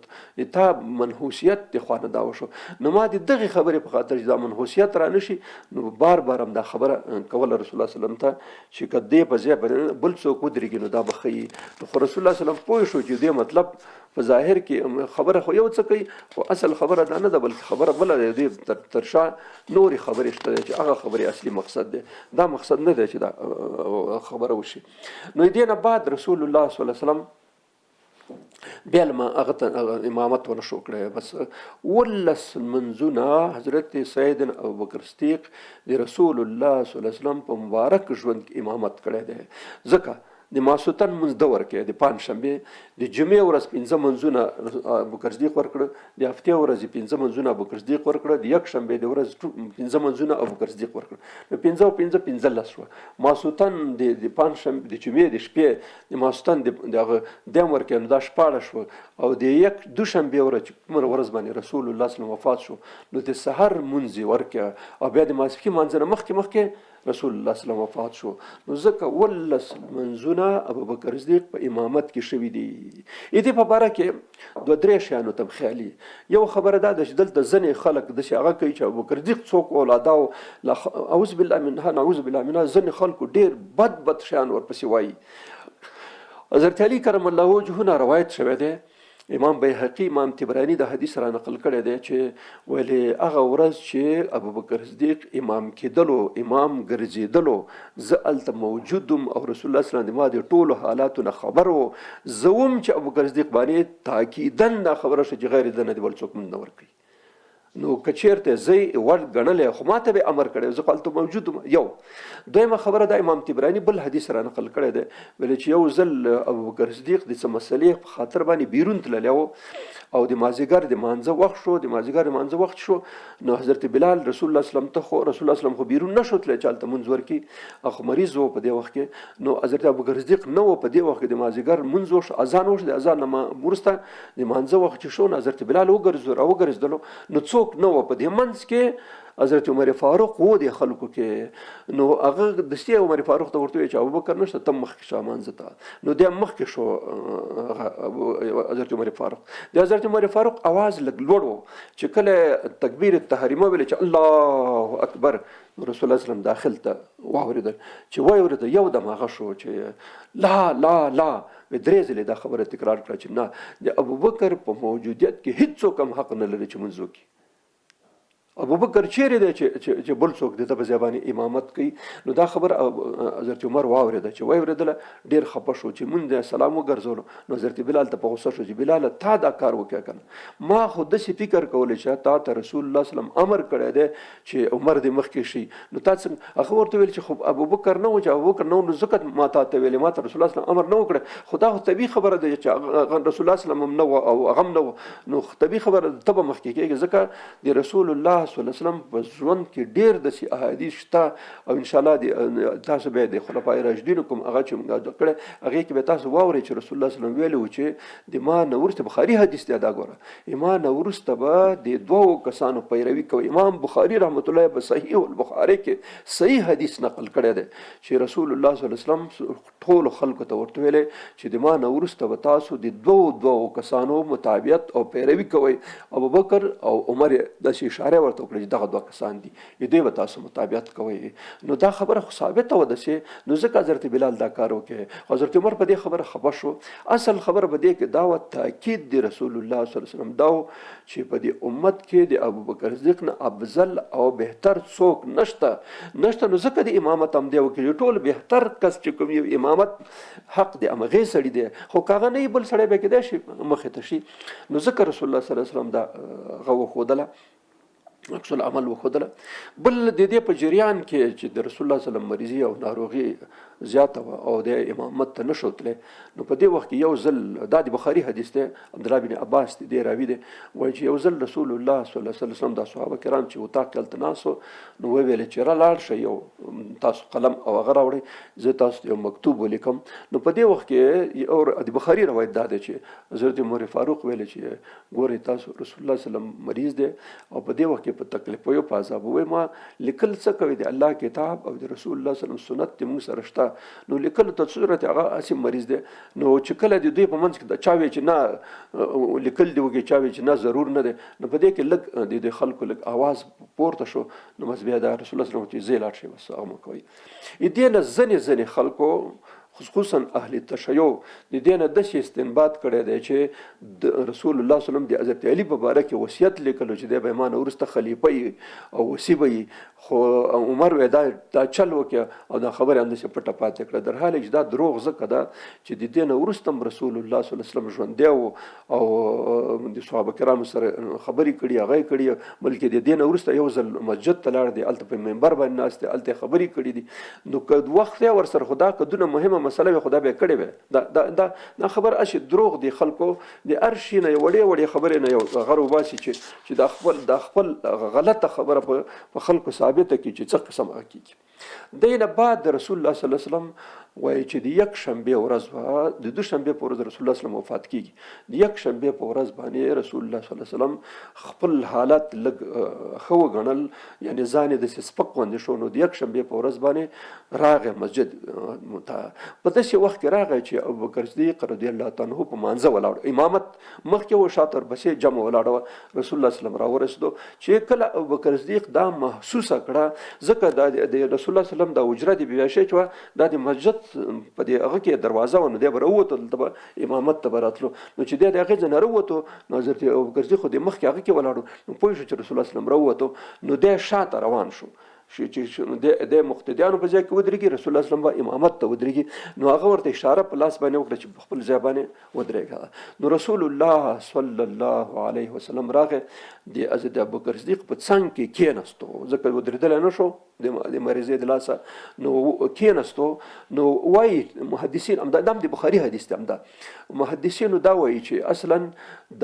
تا منحوسیت د خوا نه دا وشو. نو ما د دغې خبرې په خاطر چې دا منحوسیت را نه شي، نو بار بار هم دا خبره کوله رسول الله صلی الله علیه وسلم ته چې که دې په ځای باندې بل څوک ودرېږي نو دا به ښه وي. نو خو رسول الله صلی الله علیه وسلم پوه شو چې دې مطلب په ظاهر کې خبره خو یو څه کوي، خو اصل خبره دا نه ده، بلکې خبره بله ده، دې تر شا نورې خبرې شته چې هغه خبرې اصلي مقصد دی، دا مقصد نه دی چې دا خبره وشي. نو دې نه بعد رسول الله صلی الله علیه وسلم بیا ما هغه ته امامت ونه شو کړی. بس ولس منځونه حضرت سیدنا ابوبکر صدیق د رسول الله صلی الله علیه وسلم په مبارک ژوند کې امامت کړی دی. ځکه د ماسوتن منځ ده ورکړي، د پنجشنبې د جمعې ورځ پنځه منځونه ابوبکر صدیق ورکړ، د هفتې ورځې پنځه منځونه ابوبکر صدیق ورکړ، د یکشنبې د ورځ پنځه منځونه ابوبکر صدیق ورکړ. نو پنځه او پنځه 15 شوه. ماسوتن د پنجشنبې د جمعې د شپې د ماسوتن د هغه دیم ورکړي، نو دا 16 شوه. او د یک دوشنبې ورځ چې کومه ورځ باندې رسول الله صلی الله علیه وسلم وفات شو، نو د سحر مونځ یې ورکړ او بیا د ماسپښین لمانځه نه مخکې مخکې رسول الله صلی الله علیه وسلم وفات شو. نو ځکه ولس منځونه ابوبکر صدیق په امامت کې شوي دي. دې په باره کې دوه درې شیانو ته خیالي. یو خبره دا ده چې دلته ځینې خلک داسې هغه کوي چې ابوبکر صدیق څوک اولاده او اعوذ بالله منها نعوذ بالله منها، ځینې خلکو ډېر بد بد شیان ورپسې وایي. حضرت علی کرم الله وجهه نه روایت شوی دی، امام بیهقي امام طبراني د حدیث را نقل کړی دی چې ویلې هغه ورځ چې ابوبکر صدیق امام کېدلو، امام ګرځېدلو، زه هلته موجود وم او رسول الله صلی الله علیه وسلم د ما د ټولو حالاتو نه خبر و. زه وم چې ابوبکر صدیق باندې تاکیداً دا خبره شوه چې غیر ده نه دې بل څوک مونږ نه ورکوي. نو که چېرته زه یې وړ ګڼلی خو ما ته به امر کړی، زه خو هلته موجود وم. یو دویمه خبره دا امام طبراني بل حدیث را نقل کړی دی، ویل چې یو ځل ابوبکر صدیق د څه مسئلې په خاطر باندې بیرون تللی و او د مازیګر د مانځه وخت شو، د مازیګر د مانځه وخت شو، نو حضرت بلال رسول الله صلی الله علیه وسلم ته خو رسول الله صلی الله علیه وسلم خو بیرون نه شو تللی چې هلته مونځ ورکړي، هغه خو مریض و په دې وخت کې. نو حضرت ابوبکر صدیق نه و په دې وخت کې، د مازیګر مونځ وشو، اذان وشو، د اذان نه وروسته د مانځه وخت چې شو، نو حضرت بلال وګرځو راوګرځېدلو، نو څوک نه و په دې منځ کې. حضرت عمر فاروق وو د خلکو کې، نو هغه دستي عمر فاروق ته ورته وویل چې ابوبکر نشته، ته مخکې شه مانځه ته. نو دی مخکې شو حضرت عمر فاروق. د حضرت عمر فاروق اواز لږ لوړ و، چې کله تکبیر تحریمه ویل چې الله اکبر، نو رسول الله وسلم داخل ته واورېدل. چې واورېدل یو دم هغه شو چې لا لا لا، درې ځلې دا خبره تکرار کړه چې نه، د ابوبکر په موجودیت کې هیڅوک هم حق نه لري چې مونځ وکړي. ابوبکر چیرې دی چې بل څوک د ده په ځای باندې امامت کوي؟ نو دا خبره حضرت عمر واورېده. چې واورېدله ډېر خفه شو. چې مونږ د سلام وګرځولو نو حضرت بلال ته په غوسه شو چې بلاله تا دا کار وکړه که نه؟ ما خو داسې فکر کولی چې تا ته رسول الله صلی امر کړی دی چې عمر دې مخکې شي، نو تا څنګه؟ هغه ورته ویل چې خو ابوبکر نه و، چې ابوبکر نه و نو ځکه ما تا ته ویلې، ما ته رسول الله صلی امر نه وکړی. خو دا خو طبیعي خبره ده چې رسول الله صلی هم نه و او هغه هم نه و، نو طبیعي خبره ده ته به مخکې کېږې، ځکه د رسول الله صلی الله علیه وسلم په ژوند کې ډېر داسې احادیث شته. او ان شاء الله تاسو به د خلفای راشدینو کوم هغه چې موږ کړی هغې کې به تاسو واورئ چې رسول الله صلی الله علیه وسلم ویلي وو چې د ما نه وروسته، بخاري حدیث دی دا ګوره، ما نه وروسته به د دوو کسانو پیروي کوي. امام بخاري رحمت الله په صحیح البخاري کې صحیح حدیث نقل کړی دی چې رسول الله صلی الله علیه وسلم ټولو خلکو ته ورته ویلې چې د ما نه وروسته به تاسو د دوو دوو کسانو متابعت او پیروي کوئ، ابوبکر او عمر. داسې اشاره ورته وکړه چې دغه دوه کسان دي، دوی به تاسو متابعت کوئ. نو دا خبره خو ثابته وه داسې، نو ځکه حضرت بلال دا کار وکړي. حضرت عمر په دې خبره خفه شو. اصل خبره په دې کې دا وه، تاکید دی رسول الله صلی الله علیه وسلم دا و چې په دې امت کې د ابوبکر صدیق نه افضل او بهتر څوک نشته، نشته. نو ځکه د امامت هم دی وکړي، ټول بهتر کس چې کوم یو امامت حق دی همغې سړي دی، خو که هغه نه وي بل سړی به کېدای شي مخې ته شي. نو ځکه رسول الله صلی الله علیه وسلم دا هغه وښودله، عکس العمل وښودله. بل د دې په جریان کې چې د رسول الله صلی الله علیه وسلم مریضي او ناروغي زیاته وه او د امامت ته نه شو تللی، نو په دې وخت کې یو ځل، دا د بخاري حدیث دی، عبدالله بن عباس دی دی راوي دی، وایي چې یو ځل رسول الله صلی الله علیه وسلم دا صحابه کرام چې اتاق کې هلته ناست وو، نو وویل چې را لاړ شئ یو تاسو قلم او هغه راوړئ، زه تاسو ته یو مکتوب ولیکم. نو په دې وخت کې یو د بخاري روایت دا دی چې حضرت عمر فاروق ویل چې ګورئ تاسو، رسول الله صلی الله علیه وسلم مریض دی او په دې وخت کې په تکلیفیو په عذابو، وایي ما لیکل څه کوي؟ د الله کتاب او د رسول الله صلی الله علیه وسلم سنت دې موږ سره شته، نو لیکلو ته څه ضرورت؟ هغه هسې مریض دی. نو چې کله د دوی په منځ کې چا ویل چې نه لیکل دې وکړي، چا ویل چې نه ضرور نه دی، نو په دې کې لږ د دې خلکو لږ اواز پورته شو. نو بس بیا دا رسول الله صلی الله علیه وسلم چې ځئ لاړ شئ، بس هغه مه کوئ. دې نه ځینې ځینې خلکو خصوصا اهل تشیع د دې نه داسې استنباط کړی دی چې د رسول الله صلی الله علیه وسلم د حضرت علي په باره کې وصیت لیکلو چې دی به ما نه وروسته خلیفه وي او وصي به وي، خو عمر وی دا دا چل وکړه او دا خبره همداسې پټه پاتې کړه. در حال چې دا دروغ ځکه ده چې د دې نه وروسته هم رسول الله صلی الله علیه وسلم ژوندی و او د صحابه کرامو سره خبرې کړي، هغه یې کړي، بلکې د دې نه وروسته یو ځل مسجد ته لاړ دی، هلته په منبر باندې ناست دی، هلته یې خبرې کړي دي. نو که وخت دی ورسره، خو دا که دونه مهمه مسله وي خو دا به یې کړې وی. دا دا دا دا خبره هسې دروغ دي. خلکو د هر شي نه یو وړې وړې خبرې نه یو غر وباسي چې چې دا خپل غلطه خبره په خلکو ثابته کړي چې څه قسم هغه کېږي. دی نه بعد د رسول الله صلی الله علیه وسلم وایي چې د یکشنبې ورځ وه، د دوشنبې په ورځ رسول الله صلی الله علیه وسلم وفات کیږي. د یکشنبې په ورځ باندې رسول الله صلی الله علیه وسلم خپل حالت لږ ښه وګڼل، یعنی ځان یې داسې سپک غوندې شو. نو د یکشنبې په ورځ باندې راغی مسجد ته. په داسې وخت کې راغی چې ابوبکر صدیق رضی الله تعالی عنه په مانځه ولاړ، امامت مخکې و، شاته ورپسې جمع ولاړه وه. رسول الله صلی الله علیه وسلم راورسېدو چې کله ابوبکر صدیق دا محسوسه کړه، ځکه دا د رسول الله صلی الله علیه وسلم دا حجره د بی عایشې چې وه دا د مسجد په دې هغه کې دروازه وه، نو دی به راووتو دلته به امامت ته به راتلو. نو چې دی د هغې ځای نه راووتو نو حضرت ابوبکر صدیق خو د مخکې هغه کې ولاړو، نو پوه شو چې رسول الله صلی الله علیه وسلم راووتو، نو دی شاته روان شو چې د مقتدیانو په ځای کې ودرېږي، رسول الله صلی الله علیه وسلم به امامت ته ودرېږي. نو هغه ورته اشاره په لاس باندې وکړه چې په خپل ځای باندې ودرېږه. نو رسول الله صلی الله علیه وسلم راغی د حضرت ابوبکر صدیق په څنګ کې کېناستو، ځکه ودرېدلی نه شو. د مریضۍ د لاسه، نو کېناستو. نو وایي محدثین، همدا دا هم د بخاري حدیث دی، همدا محدثینو دا وایي چې اصلا د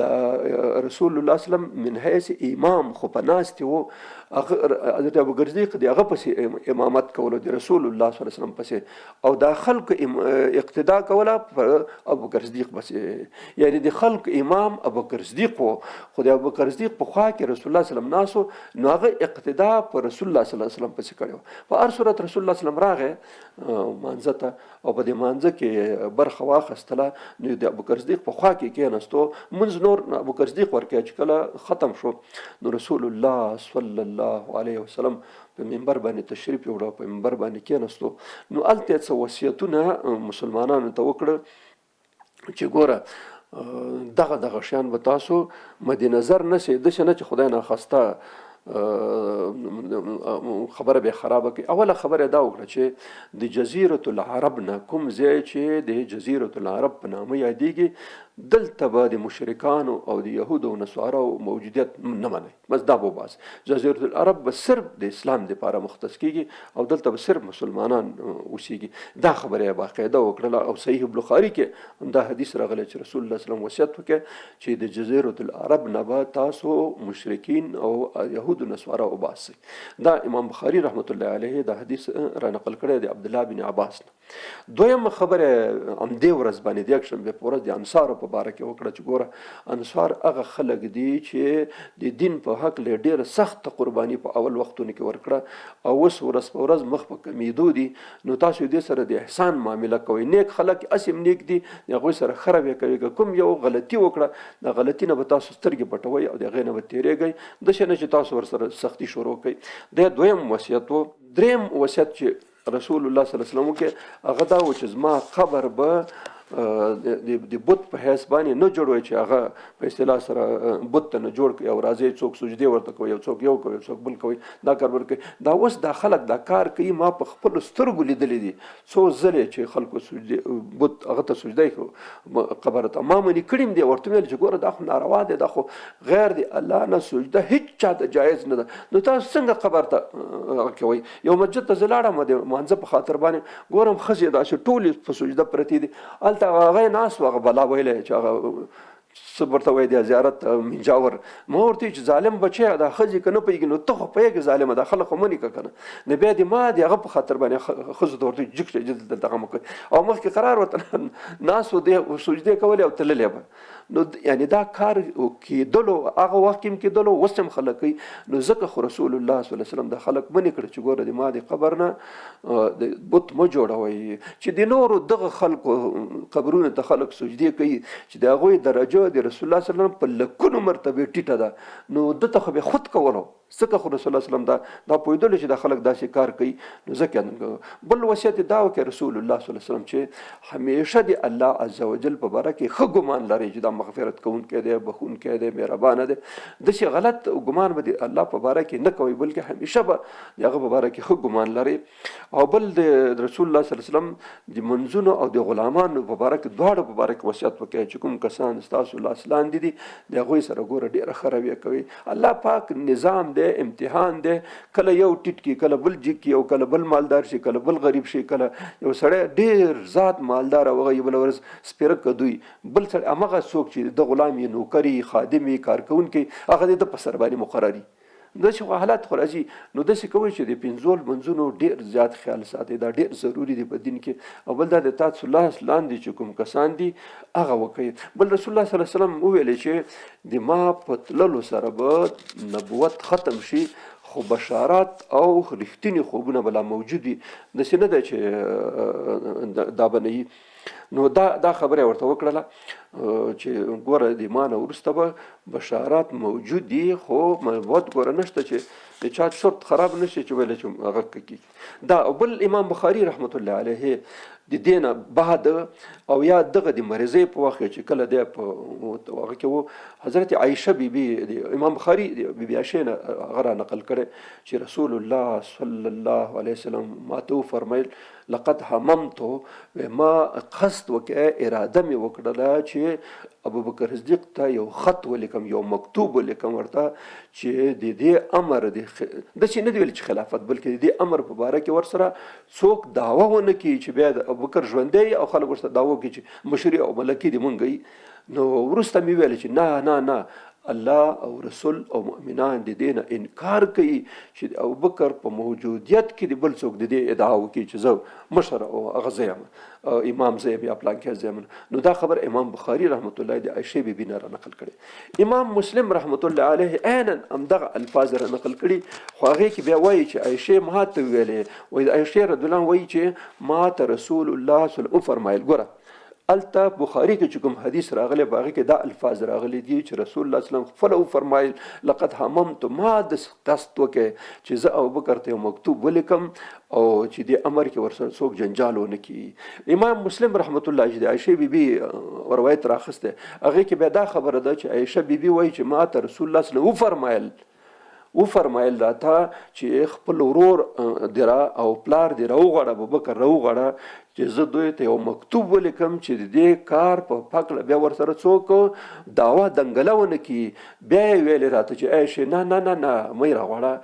رسول الله صلی الله علیه وسلم من حیث امام خو په ناستې وو، هغه حضرت ابوبکر صدیق د هغه پسې امامت کولو، د رسول الله صلی الله علیه وسلم پسې، او دا خلق اقتدا کوله په ابوبکر صدیق پسې، یعنی د خلق امام ابوبکر صدیق وو، خو د ابوبکر صدیق په خوا کې رسول الله صلی الله علیه وسلم ناسو، نو هغه اقتدا په رسول الله صلی الله علیه وسلم پسې کړې وه. په هر صورت رسول الله صلی الله علیه وسلم راغی مانځه ته او په دې مانځه کې برخه واخیستله، نو د ابوبکر صدیق په خوا کې کېناستو، مونځ نور ابوبکر صدیق ورکړی. چې کله ختم شو نو رسول الله صلی الله علیه وسلم په منبر باندې تشریف یوړ، په منبر باندې کېناستو، نو هلته یې څه وصیتونه مسلمانانو ته وکړه چې ګوره دغه دغه شیان به تاسو مد نظر نه سي، داسې نه چې خدای ناخواسته خبره به خرابه کړي. اوله خبره دا وکړه چې د جزیرة العرب نه کوم ځای چې د جزیرة العرب په نامه یادېږي، دلته به د مشرکانو او د یهودو او نصاراو موجودیت نه منئ، بس دا به وباسئ. جزیرة العرب به صرف د اسلام دپاره مختص کېږي او دلته به صرف مسلمانان اوسېږي. دا خبره یې باقاعده وکړله او صحیح بخاري کې همدا حدیث راغلی چې رسول الله صلی الله علیه وسلم وصیت وکړ چې د جزیرة العرب نه به تاسو مشرکین او یهود و نصارا وباسئ. دا امام بخاري رحمت الله علیه دا حدیث را نقل کړی دی عبد الله بن عباس نه. دویمه خبره همدې ورځ باندې د یکشنبې په ورځ د انصارو په باره کې وکړه چې ګوره انصار هغه خلک دي چې د دین په حق له ډېره سخته قرباني په اول وختونو کې ورکړه او اوس ورځ په ورځ مخ په کمېدو دي، نو تاسو دې سره د احسان معامله کوئ. نیک خلک هسې هم نیک دي، د هغوی سره ښه رویه کوئ، که کوم یو غلطي وکړه د غلطي نه به تاسو سترګې پټوئ او د هغې نه به تېرېږئ، داسې نه چې تاسو ورسره سختي شروع کړئ. دا دویم وصیت و. دریم وصیت چې رسول الله صلی الله علیه وسلم وکړ هغه دا و چې زما قبر به د بت په حیث باندې نه جوړوي، چې هغه په اصطلاح سره بت ته نه جوړ کړي او راځي څوک سجدې ورته کوي او څوک یو کوي څوک بل کوي، دا کار ورکوي. دا اوس دا خلک دا کار کوي، ما په خپلو سترګو لیدلي دي څو ځلې چې خلکو سجدې بت هغه ته سجده کړو قبر ته، ما منې کړي هم دي، ورته ویل چې ګوره دا خو ناروا دی، دا خو غیر دی الله نه سجده هیڅ چا ته جایز نه ده، نو تاسو څنګه قبر ته هغه کوئ؟ یو مسجد ته زه لاړم د مانځه په خاطر باندې، ګورم ښځې داسې ټولې په سجده پرتې دي، هلته هغه ناست و، هغه بلا ویلی چې هغه څه ورته وایي د زیارت منجاور، ما ورته ویل چې ظالم بچیه دا ښځې که نه پوهېږي نو ته خو پوهېږې ظالمه، دا خلک خو منې که که نه. نو بیا دې ما د هغه په خاطر باندې ښځو ته ورته ویل چې جګ شئ دلته دغه مه کوئ، او مخکې قرار ورته ناست و، دی سجدې کولې او تللی به. نو یعنی دا کار کېدلو هغه وخت کې هم کېدلو، اوس هم خلک کوي. نو ځکه خو رسول الله صلی الله علیه وسلم دا خلک منې کړه چې ګوره د ما د قبر نه د بت مه جوړوئ، چې د نورو دغه خلکو قبرونو ته خلک سجدې کوي چې د هغوی درجه د رسول الله صلی الله علیه وسلم په لکونو مرتبې ټیټه ده، نو ده ته خو به خود کولو. ځکه خو رسول الله صلی الله علیه وسلم دا پوهېدلو چې دا خلک داسې کار کوي، نو ځکه بل وصیت یې دا وکړ رسول الله صلی الله علیه وسلم چې همیشه د الله عز وجل په باره کې ښه ګمان لرئ چې دا مغفرت کوونکی دی، بښونکی دی، مهربانه دی، داسې غلط ګمان به د الله په باره کې نه کوئ، بلکې همیشه به د هغه په باره کې ښه ګمان لرئ. او بل د رسول الله صلی الله علیه وسلم د منځونو او د غلامانو په باره کې دواړو په باره کې وصیت وکړي چې کوم کسان ستاسو لاس لاندې دي د هغوی سره ګوره ډېره ښه رویه کوي. الله پاک نظام دی، امتحان دی، کله یو ټیټ کی، کله بل جګ کی، او کله بل مالدار شي، کله بل غریب شي، کله یو سړی ډېر ذات مالدار او هغه یې بله ورځ سپېره کدوي، بل سړی همغه څوک چې د غلام یې، نوکر یې، خادم یې، کارکوونکی، هغه د ده په سر باندې مقرر وي. داسې خو حالات خو راځي. نو داسې کوئ چې د پنځو لمونځونو ډېر زیات خیال ساتئ، دا ډېر ضروري دی په دین کې. او بل دا د تاسو لاس لاندې چې کوم کسان دي هغه وکړئ. بل رسول الله صلی الله علیه وسلم وویلې چې د ما په تللو سره به نبوت ختم شي، خو بشارات او رښتیني خوبونه به لا موجود وي، داسې نه ده چې دا به نه وي. نو دا خبره ورته وکړله چې ګوره د ما نه وروسته به بشارات موجود دي، خو نبوت ګوره نشته چې د چا چرت خراب نه شي چې ویل چې هغه کېږي. دا بل امام بخاري رحمت الله علیه د دې نه بعد او یا دغه د مریضۍ په وخت کې چې کله دی په هغه کې و، حضرت عایشه بي بي د امام بخاري د بي بي عایشې نه هغه را نقل کړی چې رسول الله صلی الله علیه وسلم ماته وفرمیل لقد هممت، ما قصد وکړ، اراده مې وکړله چې ابوبکر صدیق ته یو خط ولیکم، یو مکتوب ولیکم ورته چې د دې امر د داسې نه دی ویل چې خلافت، بلکې د دې امر په باره کې ورسره څوک دعوه ونه کړي چې بیا د ابوبکر ژوندی او خلک ورسره دعوه وکړي چې مشري او ملکي دې مونږ. نو وروسته مې ویل چې نه نه نه، الله او رسول او مؤمنان د دې نه انکار کوي چې د ابوبکر په موجودیت کې د بل څوک د دې ادعا وکړي چې زه مشر او هغه زه یم، امام زه یم یا پلانکی زه یم. نو دا خبر امام بخاری رحمت الله د عائشه بی بی نه را نقل کړي. امام مسلم رحمت الله علیه عینا همدغه الفاظ را نقل کړي، خو هغې کې بیا وایي چې عائشه ما ته ویلې، وایي عائشه رضی الله وایي چې ما ته رسول الله صلی الله علیه وسلم وفرمایل. ګوره الته بخاری کې چې کوم حدیث راغلی په هغې کې دا الفاظ راغلي دي چې رسول الله صلی الله علیه وسلم خپله وفرمایل لقد هممت، ما د قصد وکړ چې زه ابوبکر ته یو مکتوب ولیکم او چې دې امر کې ورسره څوک جنجال ونه کړي. امام مسلم رحمت الله چې د عایشې بي بي روایت راخستی، هغې کې بیا دا خبره ده چې عایشه بي بي وایي چې ما ته رسول الله صلی الله علیه وسلم وفرمایل راته چې خپل ورور دې را او پلار دې راوغواړه، ابوبکر راوغواړه چې زه دوی ته یو مکتوب ولیکم چې د دې کار په پکله بیا ورسره څوک دعوه دنګله ونه کړي. بیا یې ویلې راته چې ای شي نه نه نه نه، مه یې راغواړه،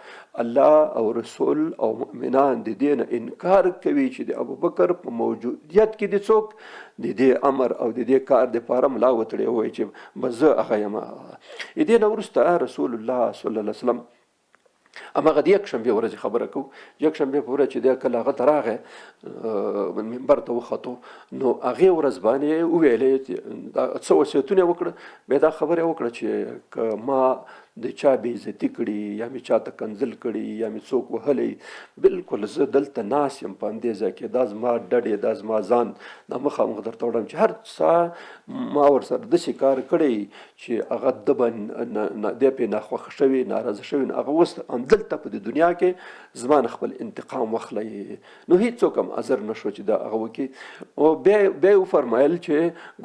الله او رسول او مؤمنان د دې نه انکار کوي چې د ابوبکر په موجودیت کې د څوک د دې امر او د دې کار دپاره ملا وتړي ووایي چې بس زه هغه یم. دې نه وروسته رسول الله صلی الله علیه وسلم هماغه د یکشنبې ورځې خبره کوو، یکشنبې په ورځ چې دی کله هغه ته راغی منبر ته وختو، نو هغې ورځ باندې وویلې چې دا څه وصیتونه یې وکړه. بیا دا خبره یې وکړه چې که ما د چا بې عزتي کړي یا مې چا ته کنځل کړي یا مې څوک وهلی، بالکل زه دلته ناست یم په همدې ځای کې، دا زما ډډې، دا زما ځان، دا مخامخ درته وړم چې هر څه ما ورسره داسې کار کړی چې هغه ده به دی پرې ناخوښه شوی، ناراضه شوی، نو هغه اوس همدلته په دې دنیا کې زما نه خپل انتقام واخلی. نو هیڅوک هم حاضر نه شو چې دا هغه وکړي. او بیا یې وفرمایل چې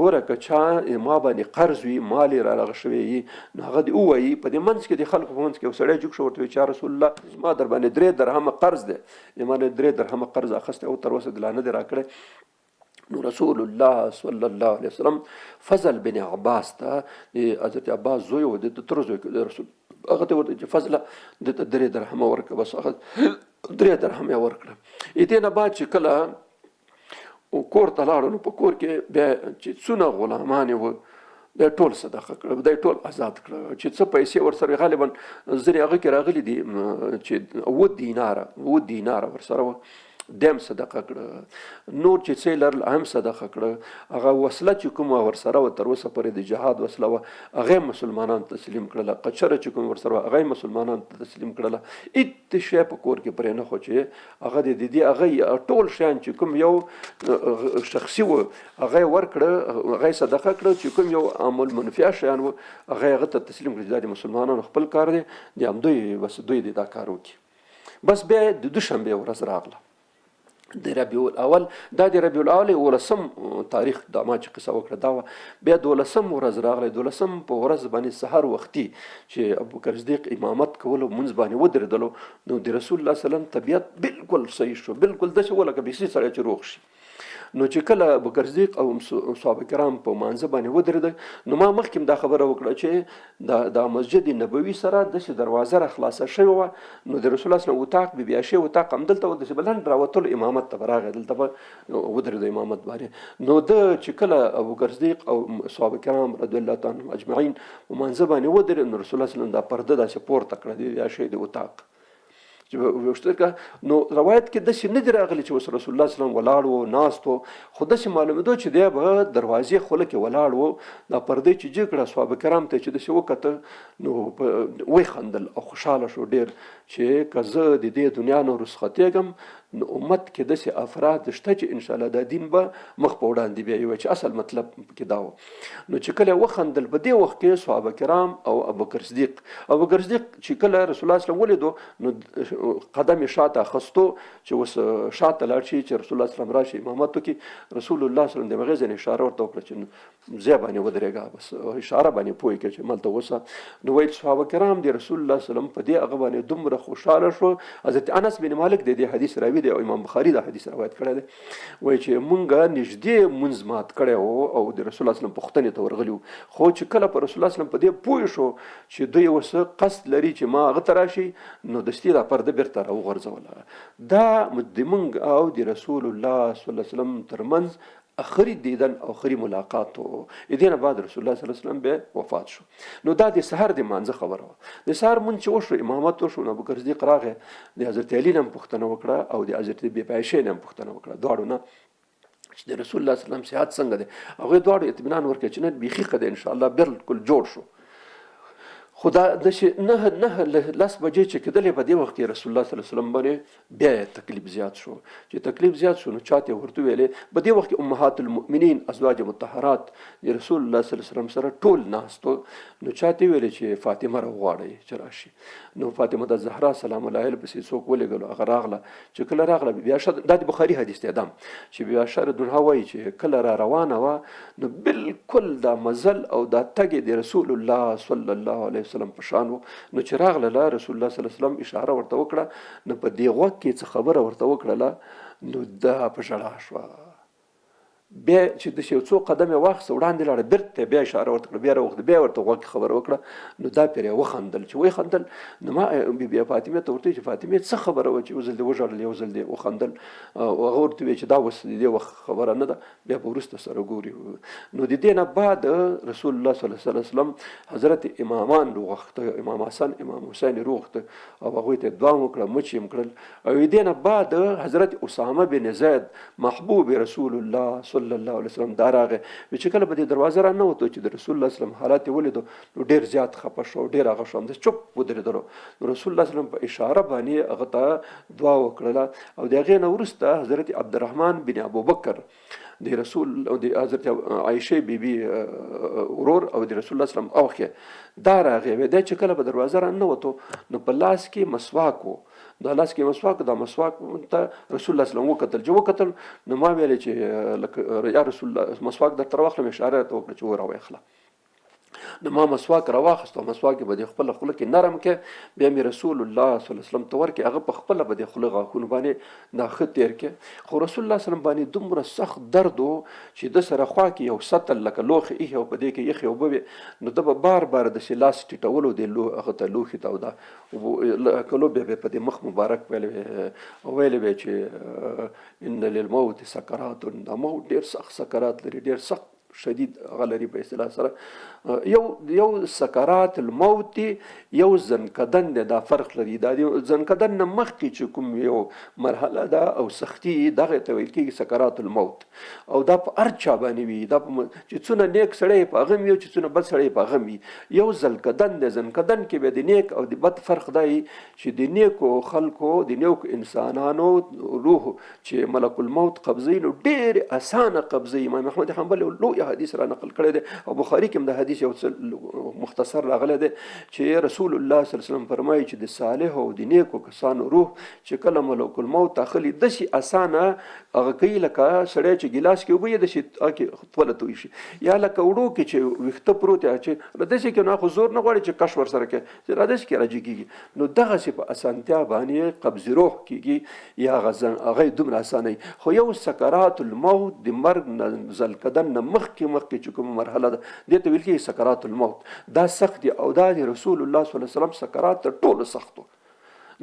ګوره که چا ما باندې قرض وي، مال یې رالغه شوی وي، نو هغه دې ووایي. په دې منځ کې د خلکو په منځ کې یو سړی جوګ شو، ورته وایي چې یا رسول الله زما در باندې 3 درهمه قرض دی، ما نه 3 درهمه قرض اخیستی او تر اوسه دې لا نه دی راکړی. نو رسول الله صلی الله علیه وسلم فضل بن عباس ته، د حضرت عباس زوی و، د تر زوی د رسول، هغه ته ورته چې فضله ده ته 3 درهمه ورکړه، بس هغه 3 درهمه یې ورکړه. دې نه بعد چې کله کور ته لاړو، نو په کور کې بیا چې څونه غلامان یې وو دا ټول صدقه کړه، دا ټول آزاد کړه. چې څه پیسې ورسره غالبا ځینې هغه کې راغلي دي چې 7 دیناره ورسره وه، دیم صدقه کړه. نور چې څه یې لرل هم صدقه کړه. هغه وسله چې کومه ورسره وه تر اوسه پورې د جهاد وسله وه، هغه یې مسلمانانو ته تسلیم کړله. قچره چې کومه ورسره وه هغه یې مسلمانانو ته تسلیم کړله. هېڅ شی په کور کې پرې نه خو چې هغه د دې هغه ټول شیان چې کوم یو شخصي و هغه یې ورکړه، هغه یې صدقه کړه. چې کوم یو عام المنفعه شیان و هغه یې هغه ته تسلیم کړه چې دا د مسلمانانو خپل کار دی، د همدوی بس دوی دې دا کار وکړي. بس بیا د دوشنبې ورځ راغله، د ربیع الاول، دا د ربیع الاول 11 تاریخ دا ما چې قصه وکړه دا وه. بیا 12 ورځ راغله، 12 په ورځ باندې سهار وختي چې ابوبکر صدیق امامت کولو مونځ باندې ودرېدلو، نو د رسول الله صلی الله علیه وسلم طبیعت بالکل صحیح شو، بالکل داسې و لکه بیخي سړی چې روغ شي. نو چې کله ابوبکر صدیق او صحابه کرام په مانځه باندې ودرېدل، نو ما مخکې هم دا خبره وکړه چې دا مسجد نبوي سره داسې دروازه را خلاصه شوې وه. نو د رسول الله صلی الله علیه وسلم اتاق، بي بي عایشې اتاق همدلته و، داسې به لنډ راوتلو امامت ته به راغی، دلته به ودرېده امامت باندې. نو ده چې کله ابوبکر صدیق او صحابه کرام رضی الله تعالی عنهم اجمعین په مانځه باندې ودرېد، نو رسول الله صلی الله علیه وسلم دا پرده داسې پورته کړه د بي بي عایشې د اتاق چې وشتل که. نو روایت کې داسې نه دي راغلي چې اوس رسول الله صلی الله علیه وسلم ولاړ و ناست و، خو داسې معلومېدو چې دی به دروازې خوله کې ولاړ و. دا پردې چې جګ کړه صحابه کرام ته چې داسې وکتل، نو ویې خندل او خوشحاله شو ډېر چې که زه د دې دنیا نه رخصتېږم نو امت کې داسې افراد شته چې انشاءالله دا دین به مخ په وړاندې بیایي، چې اصل مطلب پکې دا و. نو چې کله وخندل په دې وخت کې صحابه کرام او ابوبکر صدیق، ابوبکر صدیق چې کله رسول الله صلی الله علیه وسلم ولیدو، نو قدم یې شاته اخیستو چې اوس شاته لاړ شي چې رسول الله صلی الله علیه وسلم راشي امامت وکړي. رسول الله صلی الله علیه وسلم د هغې ځای نه اشاره ورته وکړه چې ځای باندې ودرېږه، بس اشاره باندې پوه کړه چې ملته اوسه. نو وایي صحابه کرام د رسول الله صلی الله علیه وسلم په دې هغه باندې دومره خوشحاله شو. حضرت انس بن مالک د دې حدیث راوي دی. دی او امام بخاری دا حدیث روایت کړی دی، وایي چې مونږ نږدې مونځ مات کړی و او د رسول الله صلی پوښتنې ته ورغلي وو، خو چې کله په رسول الله صلی په دې پوه شو چې دوی اوس قصد لري چې ما هغه ته راشي، نو دستي دا پرده بیرته راوغورځوله. دا د مونږ او د رسول الله صلی الله علیه وسلم ترمنځ اخري دیدن او اخري ملاقات و. دې نه بعد رسول الله صلی الله علیه وسلم به وفات شو. نو دا د سهار د مانځه خبره وه. د سهار مونځ چې وشو، امامت وشو، نو ابوبکر صدیق راغی، د حضرت علي نه هم پوښتنه وکړه او د حضرت بي بي عایشې نه هم پوښتنه وکړه، دواړو نه چې د رسول الله صلی الله علیه وسلم صحت څنګه دی. هغوی دواړو اطمینان ورکړ چې نه بیخي ښه دی، ان شاء الله بالکل جوړ شو. خو دا داسې نه نه لس بجې چې کېدلې، په دې وخت کې رسول الله صلی الله علیه وسلم باندې بیا یې تکلیف زیات شو. چې تکلیف زیات شو نو چاته یې ورته ویلې، په دې وخت کې امهات المؤمنین ازواج مطهرات د رسول الله صلی الله علیه وسلم سره ټول ناست وو. نو چاته یې ویلې چې فاطمه راوغواړئ چې راشي. نو فاطمه د زهرا سلام الله علیها پسې څوک ولېږلو، هغه راغله. چې کله راغله بیا دا د بخاري حدیث دی دام، چې بیا عائشه رضی الله وایي چې کله را روانه وه نو بالکل دا مزل او دا تګ د رسول الله صلی الله علیه وسلم په شان و. نو چې راغله رسول الله صلی الله علیه وسلم اشاره ورته وکړه، نو په دې غوږ کې څه خبره ورته وکړله، نو دا په ژړا شوه. بیا چې داسې یو څو قدم یې واخیست وړاندې لاړه، بېرته بیا اشاره ورته کړه، بیا راوخته، بیا ورته غوږ کې خبره وکړه، نو دا پرې وخندل. چې وخندل نو ما بي بي فاطمې ته ورته چې فاطمې څه خبره وه چې یو ځل دې وژړل یو ځل دې وخندل؟ او هغه ورته وویل چې دا اوس د دې وخت خبره نه ده، بیا به وروسته سره ګوري. نو د دې نه بعد رسول الله صلی الله علیه وسلم حضرت امامان وغوښته، امام حسن امام حسین یې وغوښته او هغوی ته یې دعا وکړه، مچ یې کړل. او د دې نه بعد حضرت اسامه بن زید محبوب رسول الله صلی الله علیه وسلم دا راغی، چې کله په دې دروازه را ننوتو چې د رسول الله صلی الله علیه وسلم حالت یې ولیدو نو ډېر زیات خفه شو، ډېر هغه شو، همداسې چوپ ودرېدلو. نو رسول الله صلی الله علیه وسلم په اشاره باندې هغه ته دعا وکړله. او د هغې نه وروسته حضرت عبدالرحمن بن ابوبکر د رسول او د حضرت عایشې بی بی ورور او د رسول الله صلی الله علیه وسلم اوښی دا راغی. وی دی چې کله په دروازه را ننوتو نو په لاس کې مسواک و، دا لاس کې مسواک، دا مسواک ته رسول الله صلی الله علیه وسلم وکتل. چې وکتل نو ما ویلې چې لکه یا رسول الله مسواک درته راواخلم، اشاره راته وکړه چې وراواخله. نو ما مسواک راواخیست او مسواک یې په دې خپله خوله کې نرم کړ، بیا مې رسول الله صلی الله علیه وسلم ته ورکړ، هغه په خپله په دې خوله غاښونو باندې دا ښه تېر کړ. خو رسول الله صلی الله علیه وسلم باندې دومره سخت درد و چې ده سره خوا کې یو سطل لکه لوښی ایښی او په دې کې یخې اوبه وې، نو ده به بار بار داسې لاس ټیټولو دې هغه ته لوښي ته او دا کلو بیا به په دې مخ مبارک ویلې ویلې به چې ان للموت سکرات، دا موت ډېر سخت سکرات لري، ډېر سخت شدید هغه لري په اصطلاح سره. یو یو سکرات الموت دی، یو ځنکدن دی، دا فرق لري. دا دی ځنکدن نه مخکې چې کوم یو مرحله ده او سختی دغه ته ویل کېږي سکرات الموت، او دا په هر چا باندې وي. دا چې څونه نیک سړی په هغه وي او چې څونه بد سړی په هغه وي. یو ځنکدن دی، ځنکدن کې بیا د نیک او د بد فرق دی چې د نیکو خلکو د نیکو انسانانو روح چې ملک الموت قبضوي نو ډېر اسانه قبضوي. امام احمد حنبل یو لوی حدیث را نقل کړی دی او بخاري کې هم د حدیث یو څه مختصر راغلی دی چې رسول الله صلی الله علیه وسلم فرمایي چې د صالح او د نیکو کسانو روح چې کله ملک الموت اخلي داسې اسانه هغه کوي لکه سړی چې ګیلاس کې اوبه یې داسې هغه کې خپله توی شي، یا لکه وړو کې چې ویښته پروت دی چې داسې کې نو خو زور نه غواړي چې کش ورسره کوي چې را داسې کې راجګېږي. نو دغسې په اسانتیا باندې قبض روح کېږي یا هغه یې دومره اسانه وي. خو یو سکرات الموت د مرګ نه ځلکدن نه مخکې مخکې چې کومه مرحله ده دې ته ویل کېږي سکرات الموت، دا سخت دی. او دا د رسول الله صلی الله علیه وسلم سکرات تر ټولو سخت و،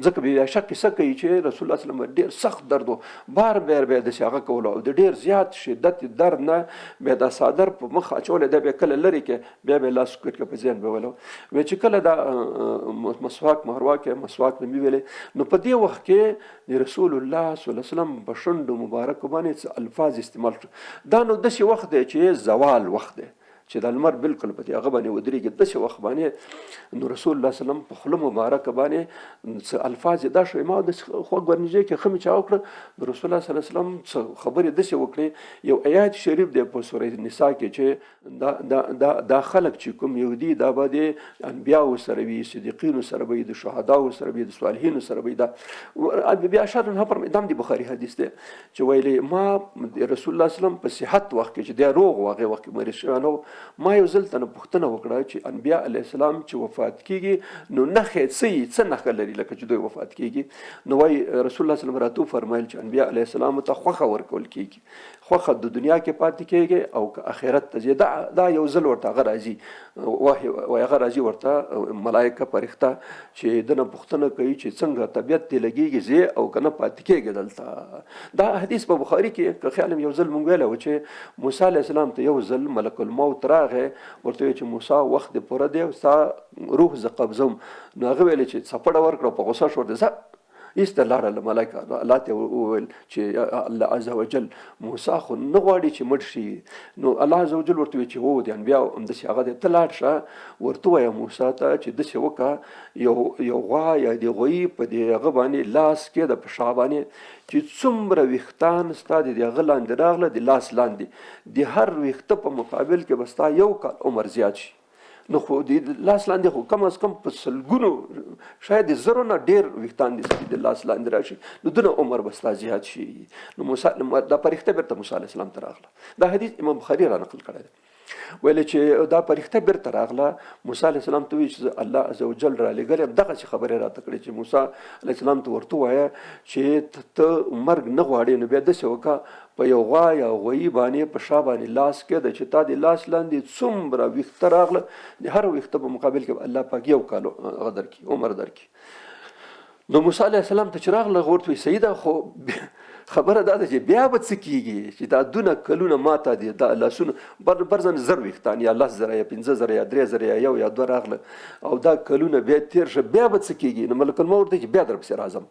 ځکه بیا عایشه قصه کوي چې رسول الله صلی الله علیه وسلم ډېر سخت درد و، بار بار بیا داسې هغه کولو او د ډېر زیات شدت درد نه بیا دا څادر په مخ اچولی، دا بیا کله لرې کړي بیا به لاس کوټ کړ په ذهن به ولو. وی چې کله دا مسواک مهروا کې مسواک نه مې ویلې، نو په دې وخت کې د رسول الله صلی الله علیه وسلم په شونډو مبارکو باندې څه الفاظ استعمال شو. دا نو داسې وخت دی چې زوال وخت دی چې د لمر بالکل په دې هغه باندې ودرېږي، داسې وخت باندې نو رسول الله صلی الله علیه وسلم په خوله مبارکه باندې څه الفاظ یې دا شوې، ما داسې خوږ ورنږدې کې ښه مې چا وکړه. نو رسول الله صلی الله علیه وسلم څه خبرې داسې وکړې. یو ایات شریف دی په سورة نساء کې چې دا دا دا دا خلک چې کوم یو دي دا به د انبیاو سره وي، صدیقینو سره به وي، د شهداو سره به وي، د صالحینو سره به وي. دا بیا عائشه رضی الله عنها دا هم د بخاري حدیث دی چې ویلې ما د رسول الله صلی الله علیه وسلم په صحت وخت کې چې دی روغ و، هغې وخت کې مریض شوی نه و، ما یو ځل تنه پوښتنه وکړه چې انبیا علیه السلام چې وفات کیږي نو نښې څه یي، څه نښه لري لکه چې دوی وفات کیږي؟ نو وایي رسول الله صلی الله علیه وسلم راته وفرمایل چې انبیا علیه السلام ته خوښه ورکول کیږي، خوښه د دنیا کې پاتې کیږي او که آخرت ته ځي. دا یو ځل ورته هغه راځي، وحی وایي هغه راځي ورته ملائکه فرښته چې دنه پوښتنه کوي چې څنګه طبیعت دې لګیږي ځې او که نه پاتې کیږي دلته. دا حدیث په بخاري کې که خیال یو ځل مونږ ویلی و چې موسی علیه السلام ته یو ځل ملک الموت راغی، ورته ویل چې موسی وخت دې پوره دی او ستا روح زه قبضوم. نو هغه ویل چې څپړه ورکړه، په غوسه شو، ورته ځه ایسته لاړه له ملایکه. نو الله ته وویل چې الله عز وجل موسی خو نه غواړي چې مړ شي. نو الله عز وجل ورته ویل چې هو د انبیاء همداسې هغه دی، ته لاړ شه ورته ووایه موسی ته چې داسې وکړه، یو غوا یا د غویي په دې هغه باندې لاس کېده په شا باندې چې څومره ویښتان ستا د دې هغه لاندې راغله د لاس لاندې، د هر ویښته په مقابل کې به ستا یو کال عمر زیات شي. نو خو د لاس لاندې خو کم از کم په سلګونو شاید د زرو نه ډېر ویښتان دې سړي د لاس لاندې راشي، نو دونه عمر به ستا زیات شي. نو موسی دا فرښته بېرته موسی علیه السلام ته راغله. دا حدیث امام بخاري را نقل کړی دی. ویل چې دا فرښته بېرته راغله موسی علیه السلام ته وویل چې زه الله عز وجل را لېږلی یم، دغسې خبرې راته کړې چې موسی علیه السلام ته ورته ووایه چې ته مرګ نه غواړې، نو بیا داسې وکړه په یو غوا یا غویي باندې په شا باندې لاس کېده چې تا د لاس لاندې څومره ویښته راغله د هر ویښته په مقابل کې به الله پاک یو کال هغه درکړي، عمر درکړي. نو موسی علیه السلام ته چې راغله هغه ورته وایي صحیح ده، خو خبره دا ده چې بیا به څه کېږي چې دا دونه کلونه ما ته دي دا لاسونه فرضاً 1000 ویښتان یا 10,000 یا 5,000 یا 3,000 یا یو یا دوه راغله او دا کلونه بیا تېر شه بیا به څه کېږي؟ نو ملک الموت ورته چې بیا درپسې راځم،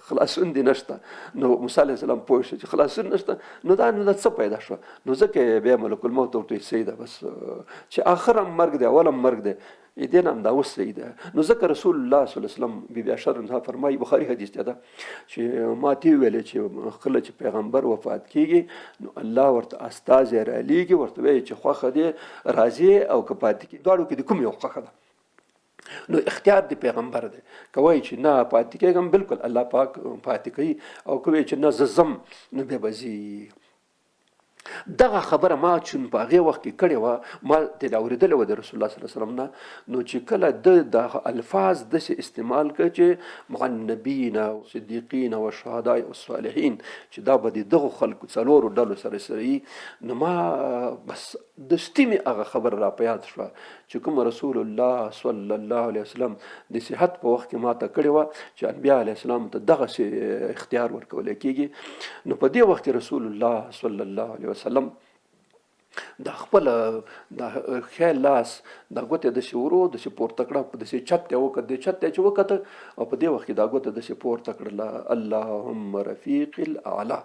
خلاصون دی نشته. نو موسی علیه السلام پوه شو چې خلاصون نشته، نو دا نو دا څه پیدا شو؟ نو ځکه یې بیا ملک الموت ورته وویل صحیح ده، بس چې آخر هم مرګ دی اول هم مرګ دی، دې نه هم دا اوس صحیح ده. نو ځکه رسول الله صلی الله علیه وسلم بی بی عائشه رضی الله فرمایي، بخاري حدیث دی دا چې ما ته ویل چې کله چې پیغمبر وفات کیږي نو الله ورته استازی رالیږي، ورته وایي چې خوښه دې راځي او که پاتې کیږي، دواړو کې د کوم یو خوښه ده؟ نو اختیار دی پیغمبر دی، که وایي چې نه پاتې کېږم بالکل الله پاک پاتې کوي، او که وایي چې نه زه ځم نو بیا به ځي. دغه خبره ما چون په هغې وخت کې کړې وه، ما ترې اورېدلې وه د رسول الله صلی الله علیه وسلم نه، نو چې کله ده دا الفاظ داسې استعمال کړه چې مع النبیین صدیقین و شهداء والصالحین، چې دا به د دغو خلکو څلورو ډلو سره سره وي، نو ما بس دستي مې هغه خبره را په یاد شوه چې کوم رسول الله صلی الله علیه وسلم د صحت په وخت کې ماته کړې وه چې انبیا علیه السلام ته دغسې اختیار ورکول کېږي. نو په دې وخت کې رسول الله صلی الله علیه وسلم د خپل د ښی لاس د ګوتې داسې ورو داسې پورته کړه، په داسې چت ته یې وکتل، دې چت ته چې وکتل او په دې وخت کې دا ګوته داسې پورته کړله، اللهم رفیق الاعلی.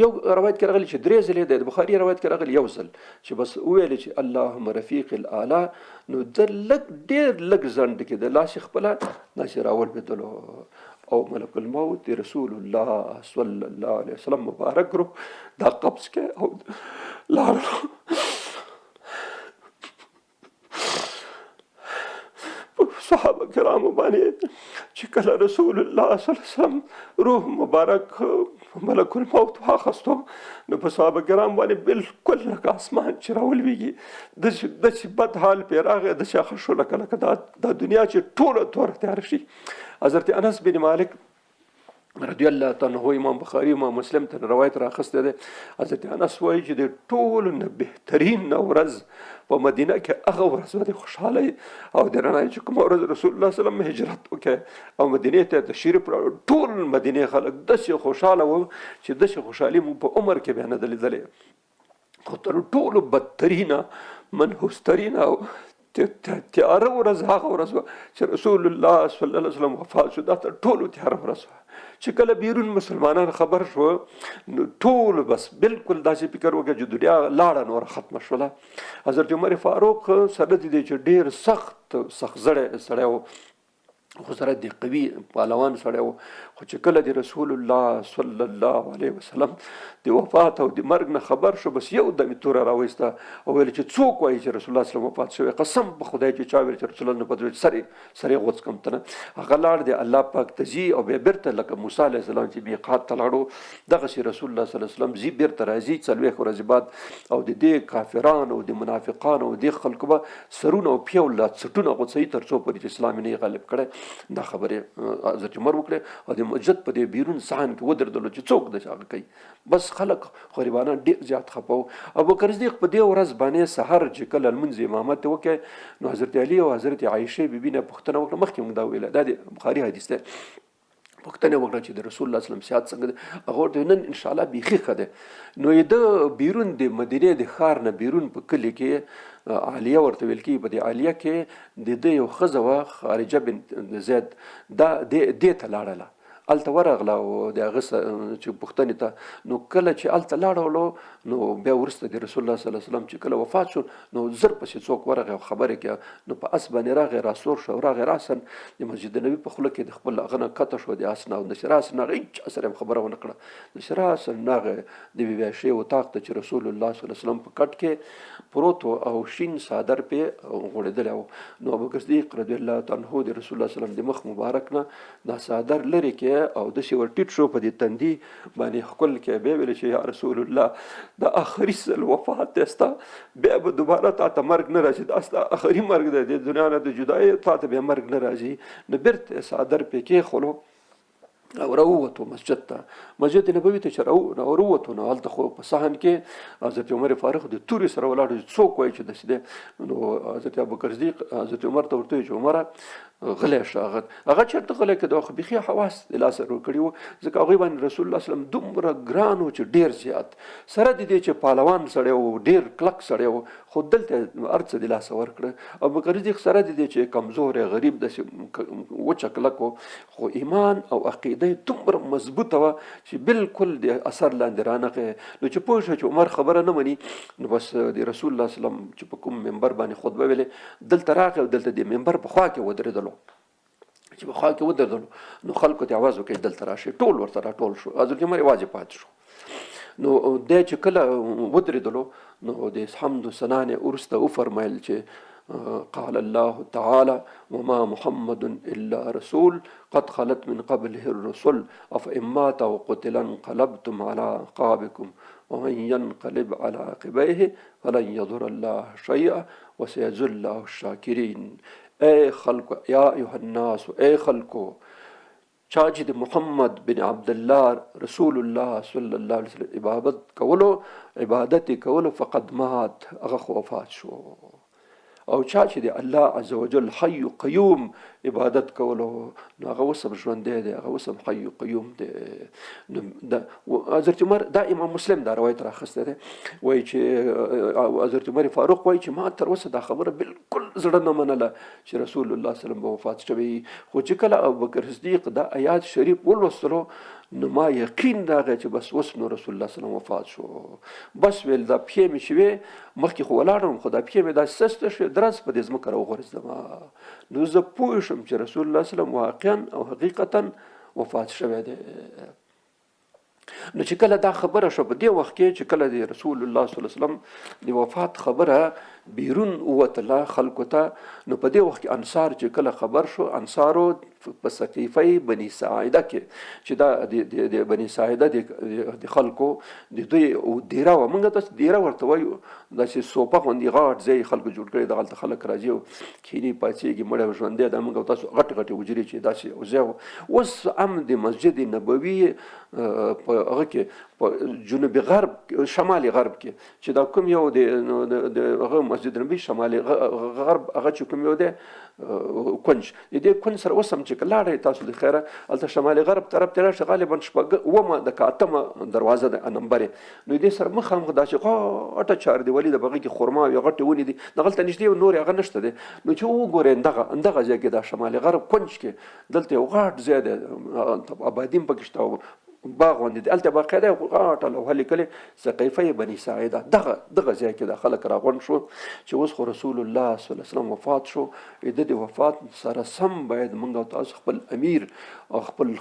یو روایت کې راغلی چې درې ځلې دی، د بخاري روایت کې راغلی یو ځل چې بس وویل چې اللهم رفیق الاعلی، نو د لږ ډېر لږ ځنډ کې د لاس خپله داسې راولوېدلو او ملک الموت د رسول الله صلی الله علیه وسلم مبارک روح دا قبض کړ او لاړلو. صحابه کرامو باندې چې کله رسول الله صلی الله علیه وسلم روح مبارک ملک الموت واخستو، نو په صحابه کرام باندې بالکل لکه اسمان چې راولوېږي داسې داسې بد حال پرې راغی، داسې هغه شو لکه لکه دا دنیا چې ټوله توره تیاره شي. حضرت انس بن مالک رضی الله تعالی عنہ، امام بخاری امام مسلم ته روایت راخسته ده، حضرت انس وایي چې د ټولو نه بهترین ورځ په مدینه کې هغه ورځ وه د خوشحالۍ او د رڼا چې کومه ورځ رسول الله صلی الله علیه وسلم هجرت وکړ او مدینې ته تشریف راوړ. ټول مدینې خلک داسې خوشحاله وو چې داسې خوشحالي مو په عمر کې بیا نه ده لیدلې. خو تر ټولو بدترینه منحوسترینه او تیاره ورځ هغه ورځ وه چې رسول الله صلی الله علیه وسلم وفات شو. دا تر ټولو تیاره ورځ وه چې کله بیرون مسلمانان خبر شو نو ټول بس بالکل داسې فکر وکړ چې دنیا لاړه نوره ختمه شوله. حضرت عمر فاروق سره د دې چې ډېر سخت سخت زړی سړی و، خو سره د قوي پهلوان سړی و. خو چې کله د رسول الله صلی الله علیه وسلم د وفات او د مرګ نه خبر شو، بس یو دم یې توره راوایسته او ویل چې څوک وایي چې رسول الله صلی الله علیه وسلم وفات شوی، قسم په خدای چې چا ویل چې رسول الله وفات شوی، سر یې غوڅ کړم. ته نه هغه لاړ دی الله پاک ته ځي او بیا بېرته لکه موسی علیه السلام چې میقات ته لاړو، دغسې رسول الله صلی الله علیه وسلم ځي بېرته راځي 40 ورځې بعد، او د دې کافرانو د منافقانو او دې خلکو به سرونه او پښې او څټونه غوڅوي تر څو پورې چې اسلام یې نه غالب کړی. دا خبرې حضرت عمر وکړې او د مسجد په دې بیرون صحن کې ودرېدلو چې څوک داسې هغه کوي. بس خلک غریبانان ډېر زیات خفه وو. ابوبکر صدیق په دې ورځ باندې سحر چې کله لمونځ امامت یې وکړ، نو حضرت علي او حضرت عایشې بیبي نه پوښتنه وکړه، مخکې موږ دا ویله، دا د بخاري حدیث دی، پوښتنه وکړه چې د رسول الله صلی الله علیه وسلم صحت څنګه دی؟ هغه ورته نن ان شاء الله بیخي ښه دی. نو یې د بیرون د مدینې د ښار نه بیرون په کلي کې عالیه ورته ویل کېږي، په دې عالیه کې د ده یو ښځه وه خارجه بن زید، دا دې ته لاړله، هلته ورغله او د هغه چې پوښتنې ته، نو کله چې هلته لاړولو نو بیا وروسته د رسول الله صلی الله علیه وسلم چې کله وفات شو، نو زر پسې څوک ورغی او خبرې کړه، نو په اس باندې راغی راسور شو او راغی راساً د مسجد نبوي په خوله کې د خپل هغه نه کښته شو د اس نه، او داسې راساً هغه هېچا سره هم خبره ونه کړه، داسې راساً راغی د بي بي عایشې اتاق ته چې رسول الله صلی الله علیه وسلم په کټ کې پروت و او شین څادر پې غوړېدلی و. نو ابوبکر صدیق رضی الله تعالی عنه د رسول الله صلی الله علیه وسلم د مخ مبارک نه دا څادر لرې کې او داسې ور ټیټ شو په دې تندي باندې ښکل کې، بیا ویل چې یا رسول الله دا آخري ځل وفات دی ستا، بیا به دوباره تا ته مرګ نه راځي، دا ستا آخري مرګ دی، د دنیا نه د جدایۍ تا ته بیا مرګ نه راځي. نو بېرته یې څادر پرې کېښولو او راووتو مسجد ته، مسجد نبوي ته چې راووتو، نو هلته خو په صحن کې حضرت عمر فاروق د تورې سره ولاړ چې څوک وایي چې داسې دی. نو حضرت ابوبکر صدیق حضرت عمر ته ورته وویل چې عمره غلی شه. هغه چېرته غلی کېده، خو بیخي حواس د لاسه ورکړي وو، ځکه هغوی باندې رسول الله صلی الله علیه وسلم دومره ګران و چې ډېر زیات، سره د دې چې پهلوان سړی و، ډېر کلک سړی و، خو دلته هر څه د لاسه ورکړه. ابوبکر صدیق سره د دې چې کمزوری غریب داسې وچه کلک و، خو ایمان او عقیده یې دومره مضبوطه وه چې بالکل د اثر لاندې رانغی. نو چې پوه شو چې عمر خبره نه مني، نو بس د رسول الله صلی الله علیه وسلم چې په کوم منبر باندې خطبه ویلې دلته راغی او دلته د منبر په خوا کې ودرېدلو، چې په خوا کې ودرېدلو نو خلکو ته اواز وکړ دلته راشي، ټول ورته راټول شو، حضرت عمر یوازې پاتې شو. نو دی چې کله ودرېدلو نو د حمد و ثنا نه وروسته وفرمیل چې قال الله تعالى وما محمد إلا رسول قد خلت من قبله الرسل أفإن مات أو قتل انقلبتم على أعقابكم ومن ينقلب على عقبيه فلن يضر الله شيئا وسيجزي الله الشاكرين. اے خلق، یا ایها الناس، اے خلقو، چا چې د محمد بن عبدالله رسول الله صلی الله علیه وسلم عبادت کولو، عبادت یې کولو، فقد مات، هغه خو وفات شو. او چا چې د الله عز وجل حی قیوم عبادت کولو، نو هغه اوس هم ژوندی دی، هغه اوس هم حی قیوم دی. نو د حضرت عمر، دا امام مسلم دا روایت راخستی دی، وایي چې حضرت عمر فاروق وایي چې ما تر اوسه دا خبره بالکل زړه نه منله چې رسول الله صلی الله علیه وسلم به وفات شوی، خو چې کله ابوبکر صدیق دا آیات شریف ولوستلو نو ما یقین راغی چې بس اوس نو رسول الله صلی الله علیه وسلم وفات شو. بس ویل دا پښې مې چې وې مخکې خو ولاړم، خو دا پښې مې داسې سسته شوې، درز په دې ځمکه راوغورځېدم، نو زه پوه شوم چې رسول الله صلی الله علیه وسلم واقعا او حقیقتا وفات شوی دی. نو چې کله دا خبره شو په دې وخت کې چې کله د رسول الله صلی الله علیه وسلم د وفات خبره بیرون ووتله خلکو ته، نو په دې وخت کې انصار چې کله خبر شو، انصارو په سقیفه بني ساعده کې چې دا د بني ساعده د خلکو د دوی دیره وه، موږ تاسو دیره ورته وایو، داسې سوپه غوندې غټ ځای خلکو جوړ کړی، دغلته خلک راځي او کښېني پاڅېږي، مړی او ژوندی، دا موږ تاسو غټې غټې حجرې چې داسې یو ځای و. اوس هم د مسجد نبوي په هغه کې په جنوب غرب شمال غرب کې چې دا کوم یو د هغه مسجد نبوي شمال غرب هغه چې کوم یو دی کنج، د دې کنج سره اوس هم چې که لاړئ تاسو د خیره هلته شمال غرب طرف ته راشئ، غالبا شپږ اوومه د که اتمه دروازه ده نمبر یې، نو دې سره مخامخ داسې غټه چاردیوالي ده، په هغې کې خرما وي، غټې ونې دي، دغلته نږدې نورې هغه نشته دی. نو چې وګورئ همدغه ځای کې دا شمال غرب کنج کې دلته یو غټ ځای دی، آبادي هم پکې شته او باغ غوندې دی، هلته باقاعده غاټه لوحه لیکلې سقیفه بني ساعده. دغه دغه ځای کې د خلک راغونډ شو چې اوس خو رسول الله صلی الله علیه وسلم وفات شو، د دې وفات سره سم باید موږ او تاسو خپل امیر او خپل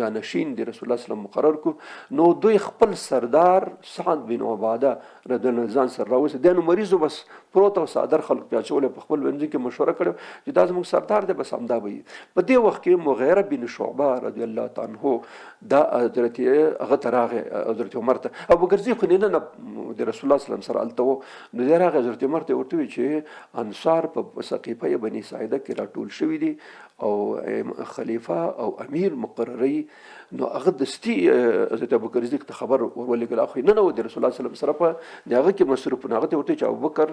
جانشین د رسول الله صلی الله علیه وسلم مقرر کو. نو دوی خپل سردار سعد بن عباده رضی الله عنه ځان سره راوست. دی نو مریض و، بس پروت او څادر خلک پرې اچولی، په خپل منځ کې مشوره کړې چې دا زموږ سردار دی، بس همدا به وي. په دې وخت کې مغیره بن شعبه رضی الله تعالی عنه دا حضرت هغه ته راغی، حضرت عمر ته. ابوبکر صدیق خو نه نه د رسول الله صلی الله علیه وسلم سره هلته و، نو دی راغی حضرت عمر ته ورته وویل چې انصار په سقیفه بني ساعده کې راټول شوي دي او خلیفه او امیر مقرروي. نو هغه دستي حضرت ابوبکر صدیق ته خبر ورولېږل. خو نه نه و د رسول الله صلی الله علیه وسلم سره په د هغه کې مصروف. نو هغه ته ورته چې ابوبکر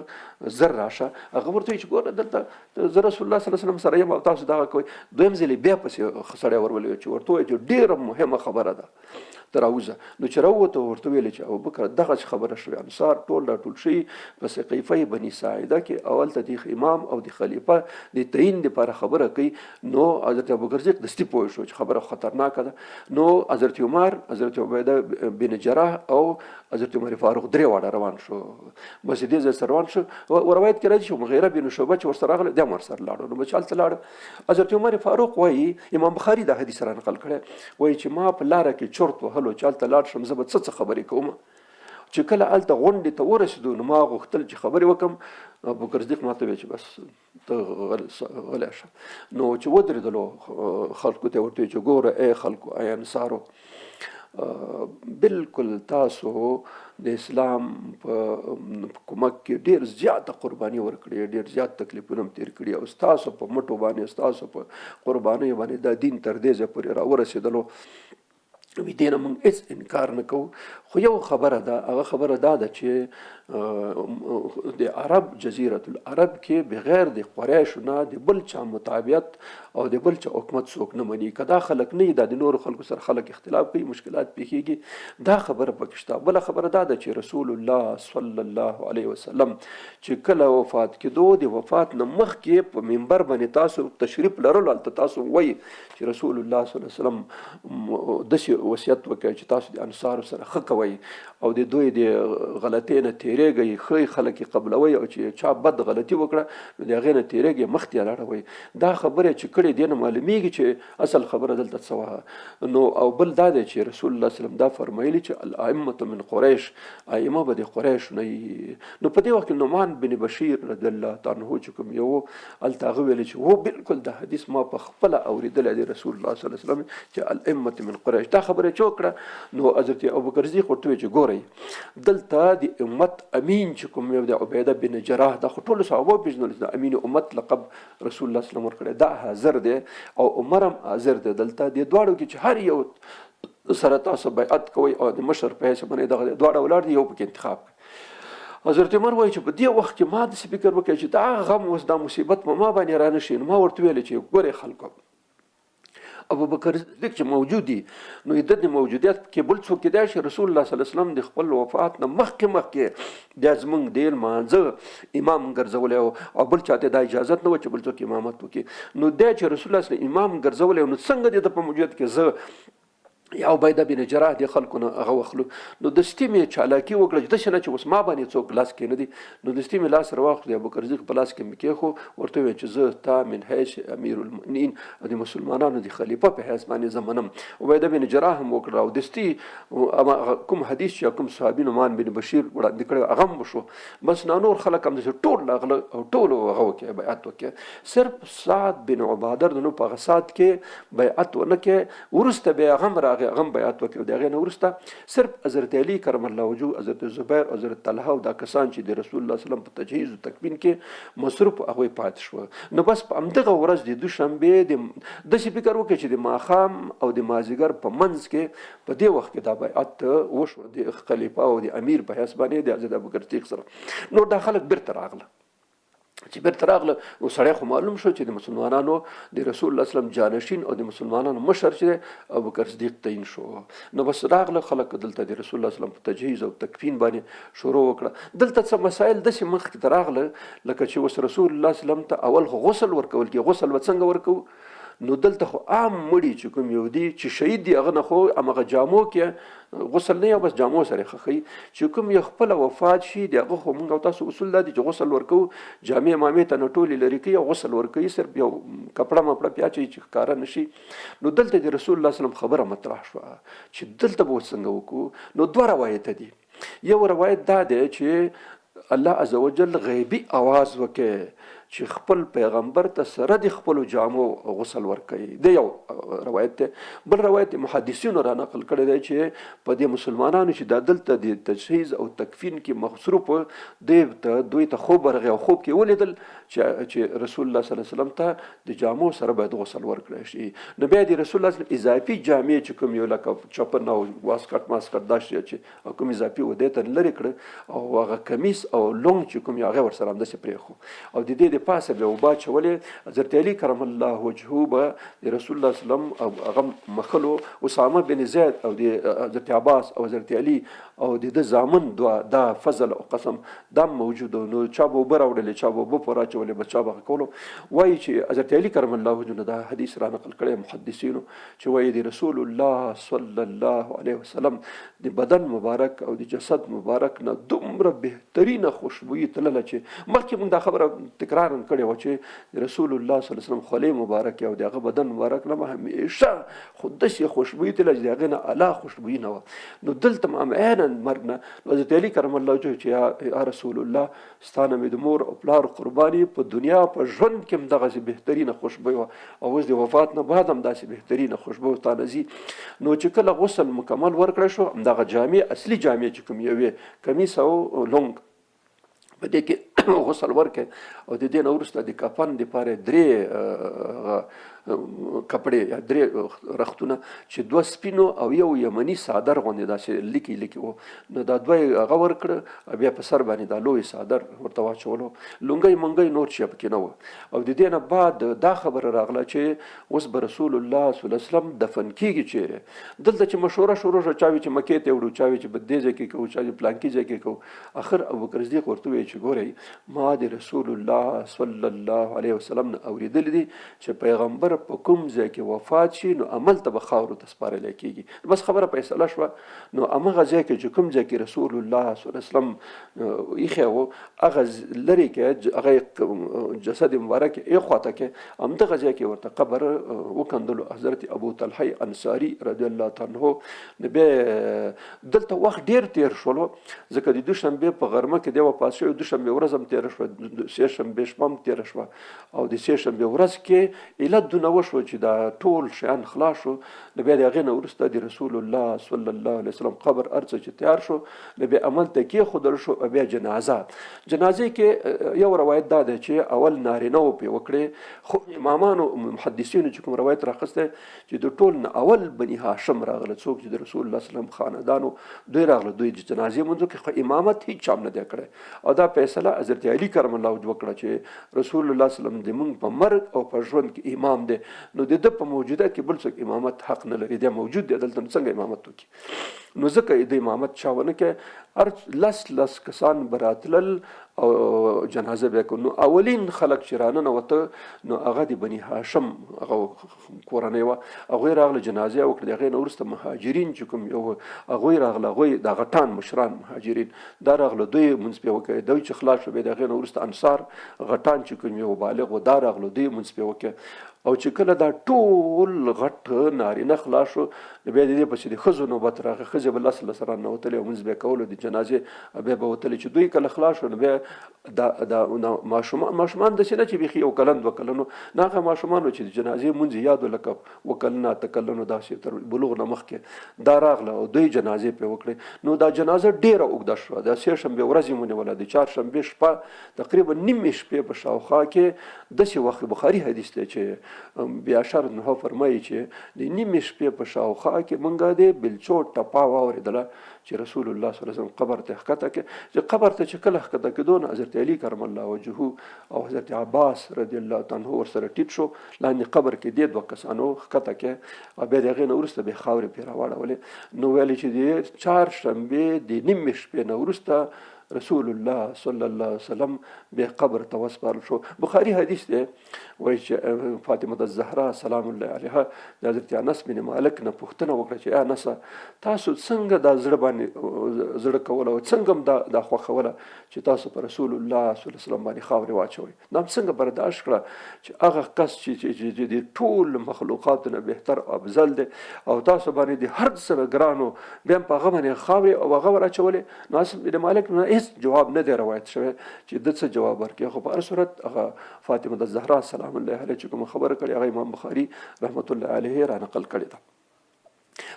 زر راشه. هغه ورته چې ګوره دلته زه رسول الله صلی الله علیه وسلم سره یم او تاسو دغه کوئ. دویم ځل یې بیا پسې سړی ورولېږه چې ورته ووایه چې ډېره مهمه خبره ده، ته راوځه. نو چې راووته ورته ویل چې ابوبکر دغسې خبره شوې، انصار ټول راټول شوي په سقیفه بني ساعده کې او هلته د امام او د خلیفه د تعین دپاره خبره کوي. نو حضرت ابوبکر صدیق دستي پوه شو چې خبره خطرناکه ده. نو حضرت عمر، حضرت عبیده بن جراح او حضرت عمر فاروق درې واړه روان شو، بس دې ځای سره روان شو. او روایت کې راځي چې مغیره بن شعبه چې ورسره راغله دی هم ورسره لاړو. نو بس هلته لاړ. حضرت عمر فاروق وایي، امام بخاري دا حدیث را نقل کړی، وایي چې ما په لاره کې چرت وهلو چې هلته لاړ شم زه به څه څه خبرې کوم. چې کله هلته غونډې ته ورسېدو نو ما غوښتل چې خبرې وکړم. ابوبکر صدیق ما ته وویل چې بس ته غلی شه. نو چې ودرېدلو خلکو ته ورته چې ګوره ای خلکو، ای انصارو، بالکل تاسو د اسلام په کمک کې ډیر زیاته قرباني ورکړې، ډیر زیات تکلیفونه هم تیر کړي او ستاسو په مټو باندې، ستاسو په قربانۍ باندې دا دین تر دې ځایه پورې راورسېدلو. وی دې نه موږ هېڅ انکار نه کوو، خو یو خبره ده، هغه خبره دا ده چې د عرب جزیرة العرب کې بغیر د قریشو نه د بل چا متابعت او د بل چا حکومت څوک نه مني. که دا خلک نه وي، دا د نورو خلکو سره خلک اختلاف کوي، مشکلات پېښېږي، دا خبره پکې شته. بله خبره دا ده چې رسول الله صلی الله علیه وسلم چې کله وفات کېدو، د وفات نه مخکې په منبر باندې تاسو تشریف لرلو، هلته تاسو وایي چې رسول الله صلی الله علیه وسلم داسې وصیت وکړ چې تاسو د انصارو سره ښه کوئ او د دوی د غلطۍ نه تېرېږئ، ښه خلک یې قبلوئ او چې چا بد غلطي وکړه نو د هغې نه تېرېږئ، مخ ترې اړوئ. دا خبره چې کړې دې نه معلومیږي چې اصل خبره دلته څه وه. نو او بل دا دی چې رسول الله صلی الله علیه وسلم دا فرمایلی چې الائمة من قریش، ائمه به د قریش نه وي. نو په دې وخت کې نعمان بن بشیر رضی الله تعالی عنه چې کوم یو هلته هغه ویل چې هو بالکل دا حدیث ما په خپله اورېدلی دی رسول الله صلی الله علیه وسلم چې الائمة من قریش. دا خبره چې وکړه نو حضرت ابوبکر صدیق ورته وویل چې ګورئ دلته د امت امین چې کوم یو د عبیده بن جراح، دا خو ټولو صحابو پېژندل چې د امین امت لقب رسول الله صلی الله علیه وسلم ورکړی، دا حاضر دی او عمر هم حاضر دی. دلته د دواړو کې چې هر یو سره تاسو بیعت کوئ او د مشر په حیث باندې دغه دواړه ولاړ دي، یو پکې انتخاب کړئ. حضرت عمر وایي چې په دې وخت کې ما داسې فکر وکړ چې دا غم اوس دا مصیبت په ما باندې رانه شي. نو ما ورته ویل چې ګورئ خلکو، ابوبکر صدیق چې موجود دي نو د دې موجودیت کې بل څوک کېدای شي؟ رسول الله صلی الله علیه وسلم د خپل وفات نه مخکې مخکې بیا زمونږ د لمانځه امام ګرځولی او بل چاته دا اجازت نه وه چې بل څوک امامت وکړي. نو دی چې رسول الله صلی الله علیه وسلم امام ګرځولی نو څنګه د ده په موجودیت کې زه یا عبیده بن جراح د خلکو نه هغه واخلو؟ نو دستي مې چالاکي وکړه چې داسې نه چې اوس ما باندې څوک لاس کې نه دي. نو دستي مې لاس راواخیست، د ابوبکر صدیق په لاس کې مې کېښو، ورته وویل چې زه تا من حیث امیر المؤمنین او د مسلمانانو د خلیفه په حیث باندې زه منم. عبیده بن جراح هم وکړه او دستي کوم حدیث چې کوم صحابي نعمان بن بشیر وړاندې کړی هغه هم وشو. بس نه نور خلک هم داسې ټول راغله او ټولو هغه وکړه بیعت وکړه. صرف سعد بن عباده نو په هغه ساعت کې بیعت ونه کړ، وروسته بیا هغه هم راغی، هغه هم بیعت وکړ. د هغې نه وروسته صرف حضرت علی کرم الله وجهه، حضرت زبیر، حضرت طلحه او دا کسان چې د رسول الله صلی الله علیه وسلم په تجهیز او تکفین کې مصروف هغوی پاتې شو. نو بس په همدغه ورځ د دوشنبې د داسې فکر وکړي چې د ماښام او د مازیګر په منځ کې په دې وخت کې دا بیعت وشو د خلیفه او د امیر په حیث باندې د حضرت ابوبکر صدیق سره. نور دا خلک بیرته راغله، چې بیرته راغله نو سړی خو معلوم شو چې د مسلمانانو د رسول الله اسلام جانشین او د مسلمانانو مشر چې ابوبکر صدیق تعین شو. نو بس راغله خلک دلته د رسول الله اسلام په تجهیز او تکفین باندې شروع وکړه. دلته څه مسایل داسې مخکې ته راغله لکه چې اوس رسول الله اسلام ته اول خو غسل ورکول کېږي. غسل به څنګه ورکوو؟ نو دلته خو عام مړي چې کوم یو دي چې شهید دي، هغه نه خو همغه جامو کې غسل نه، بس جامو سره ښخوي. چې کوم یو خپله وفات شي، د هغه خو موږ او تاسو اصول دا دي چې غسل ورکوو، جامې مامې ته نه ټولې لرې کوي او غسل ورکوي، صرف یو کپړه مپړه پې اچوي چې ښکاره نه شي. نو دلته د رسول الله صلی الله علیه وسلم خبره مطرح شوه چې دلته به اوس څنګه وکړو. نو دوه روایته دي. یو روایت دا دی چې الله عزوجل غیبي اواز وکړي چې خپل پیغمبر ته سره د خپلو جامو غسل ورکوي، دی یو روایت دی. بل روایت محدثینو را نقل کړی دی چې په دې مسلمانانو چې دا دلته د تجهیز او تکفین کې مصروف دی، ته دوی ته خوب ورغی او خوب کې ولیدل چې رسول الله صلی الله علیه وسلم ته د جامو سره باید غسل ورکړی شي. نو بیا د رسول الله صلی الله علیه وسلم اضافي جامې چې کوم یو لکه چپن او واسکټ ماسکټ داسې چې کوم اضافي و دی ته لرې کړ، او هغه کمیس او لونګ چې کوم یو هغه ورسره همداسې پرېښو، او د دې د پاسه بیا اوبه اچولې. حضرت علي کرم الله وجهه به د رسول الله صلی الله علیه وسلم هغه مښلو، اسامه بن زید او د حضرت عباس او حضرت علي او د ده زامن دوه، دا فضل او قسم دا موجود و. نو چا به اوبه راوړلې، چا به اوبه پورې اچولې، بس چا به هغه کولو. وایي چې حضرت علي کرم الله وجهه نه دا حدیث را نقل کړی محدثینو چې وایي د رسول الله صلی الله علیه وسلم د بدن مبارک او د جسد مبارک نه دومره بهترینه خوشبویي تلله چې مخکې موږ دا خبره تکرار هم کړې وه چې د رسول الله صلی الله علیه وسلم خولې مبارک او د هغه بدن مبارک نه همیشه خو داسې خوشبویي تلله چې د هغې نه اعلی خوشبویي نه وه. نو دلته هم عیناً مرګ نه، نو حضرت علي کرم الله وجهه چې یا رسول الله ستا نه مې د مور او پلار قرباني، په دنیا په ژوند کې هم دغسې بهترینه خوشبویي وه او اوس د وفات نه بعد هم داسې بهترینه خوشبو تا نه ځي. نو چې کله غسل مکمل ورکړی شو، همدغه جامې اصلي جامې چې کوم یوې کمیس او لونګ په دې کې غسل ورکړي، او د دې نه وروسته د کفن دپاره درې کپړې یا درې رختونه چې دوه سپینو او یو یمني څادر غوندې داسې لیکي لیکي وو، نو دا دوه یې هغه ورکړه او بیا په سر باندې دا لوی څادر ورته واچولو، لونګۍ مونګۍ نور شی پکې نه وو. او د دې نه بعد دا خبره راغله چې اوس به رسول الله صلی الله علیه وسلم دفن کیږي. چې دلته چې مشوره شروع شوه، چا وی چې مکې ته وړو، چا وی چې په دې ځای کې کوو، چا چې پلانکي ځای کې کوو. اخر ابوبکر صدیق ورته وویل چې ګورئ، ما د رسول الله صلی الله علیه وسلم نه اورېدلي دي چې پیغمبر په کوم ځای کې وفات شي نو عمل ته به خاورو ته سپارلی کېږي. بس خبره فیصله شوه. نو همغه ځای کې چې کوم ځای کې رسول الله صلی الله علیه وسلم ایښی و، هغه لرې کې هغه جسد مبارک یې خوا ته کې همدغه ځای کې ورته قبر وکندلو حضرت ابو طلحه انصاري رضی الله تعالی عنه. نو بیا دلته وخت ډېر تېر شولو، ځکه د دوشنبې په غرمه کې دی وفات شوی، دوشنبې ورځ هم تېره شوه، سې شنبې شپه هم تېره شوه، او د سې شنبې ورځ کې علت دونه وشو چې دا ټول شیان خلاص شو. نو بیا د هغې نه وروسته د رسول الله صلی الله علیه وسلم قبر هر څه چې تیار شو، نو بیا عمل ته کېښودل شو. او بیا جنازې کې یو روایت دا دی چې اول نارینه و پرې وکړې، خو امامانو محدثینو چې کوم روایت راخستی چې د ټول نه اول بني هاشم راغله، څوک چې د رسول الله صلی الله علیه وسلم خاندانو دوی راغله، دوی د جنازې مونځ وکړي، خو امامت هیڅ چا هم نه دی کړی. او دا فیصله حضرت علي کرم الله وجهه وکړه چې رسول الله صلی الله علیه وسلم د مونږ په مرګ او په ژوند کې امام دی، نو د ده په موجوده کې بل څوک امامت حق نه لري، دی موجود دی دلته نو څنګه امامت وکړي؟ نو ځکه یې د امامت چا ونه کړي. هر لس لس کسان به راتلل او جنازه به یې کوله. نو اولین خلک چې راننوته نو هغه د بني هاشم هغه کورنۍ وه، هغوی راغله جنازه یې وکړه. د هغې نه وروسته مهاجرین چې کوم یو هغوی راغله، هغوی دا غټان مشران مهاجرین دا راغله، دوی لمونځ پرې وکړ. دوی چې خلاص شو بیا د هغې نه وروسته انصار غټان چې کوم یو بالغ و دا راغله، دوی لمونځ پرې وکړ. او چې کله دا ټول غټ نارینه خلاص شو نو بیا د دې پسې د ښځو نوبت راغی، ښځې به لس لس راننوتلې او لمونځ به یې کولو د جنازې بیا به وتلې. چې دوی کله خلاص شو نو بیا دا ماشومان داسې نه چې بیخي یو کلن دوه کلن وو، نه هغه ماشومان وو چې د جنازې لمونځ یې یاد و، لکه اووه کلنه اته کلنو داسې تر بلوغ نه مخکې دا راغله او دوی جنازې پرې وکړې. نو دا جنازه ډېره اوږده شوه، د سې شنبې ورځ یې ونیوله، د چهارشنبې شپه تقریبا نیمې شپې په شاوخوا کې داسې وخت بخاري حدیث دی چې بیا شر نه فرمایي چې د نیمې شپې په شاوخوا کې مونږ د بلچو ټپا واورېدله چې رسول الله صلی الله علیه وسلم قبر ته ښکته کړ. چې قبر ته چې کله ښکته کېدو نو حضرت علي کرم الله وجهه او حضرت عباس رضی الله تعالی عنه ورسره ټیټ شو، لاندې قبر کې دې دوه کسانو ښکته کړ او بیا د هغې نه وروسته بیا خاورې پرې راواړولې. نو ویل چې د چهارشنبې د نیمې شپې نه وروسته رسول الله صلی الله علیه وسلم بیا قبر ته وسپارل شو. بخاري حدیث دی. وایي چې فاطمه الزهرا سلام الله علیها د حضرت انس بن مالک نه پوښتنه وکړه چې انس، تاسو څنګه دا زړه باندې زړه کوله او څنګه هم دا خوښوله چې تاسو پر رسول الله صلی الله علیه وسلم باندې خاورې واچوئ؟ دا هم څنګه برداشت کړه چې هغه کس چې د ټول مخلوقاتو نه بهتر او افضل دی او تاسو باندې د هر څه نه ګرانو، بیا هم په هغه باندې خاورې او هغه وراچولې؟ نو انس بن مالک نه هېڅ جواب نه دی روایت شوی چې ده څه جواب ورکړي، خو په هر صورت هغه فاطمه د زهرا سلام الله علیه چې کومه خبره کړې، هغه امام بخاري رحمت الله علیه را نقل کړې ده.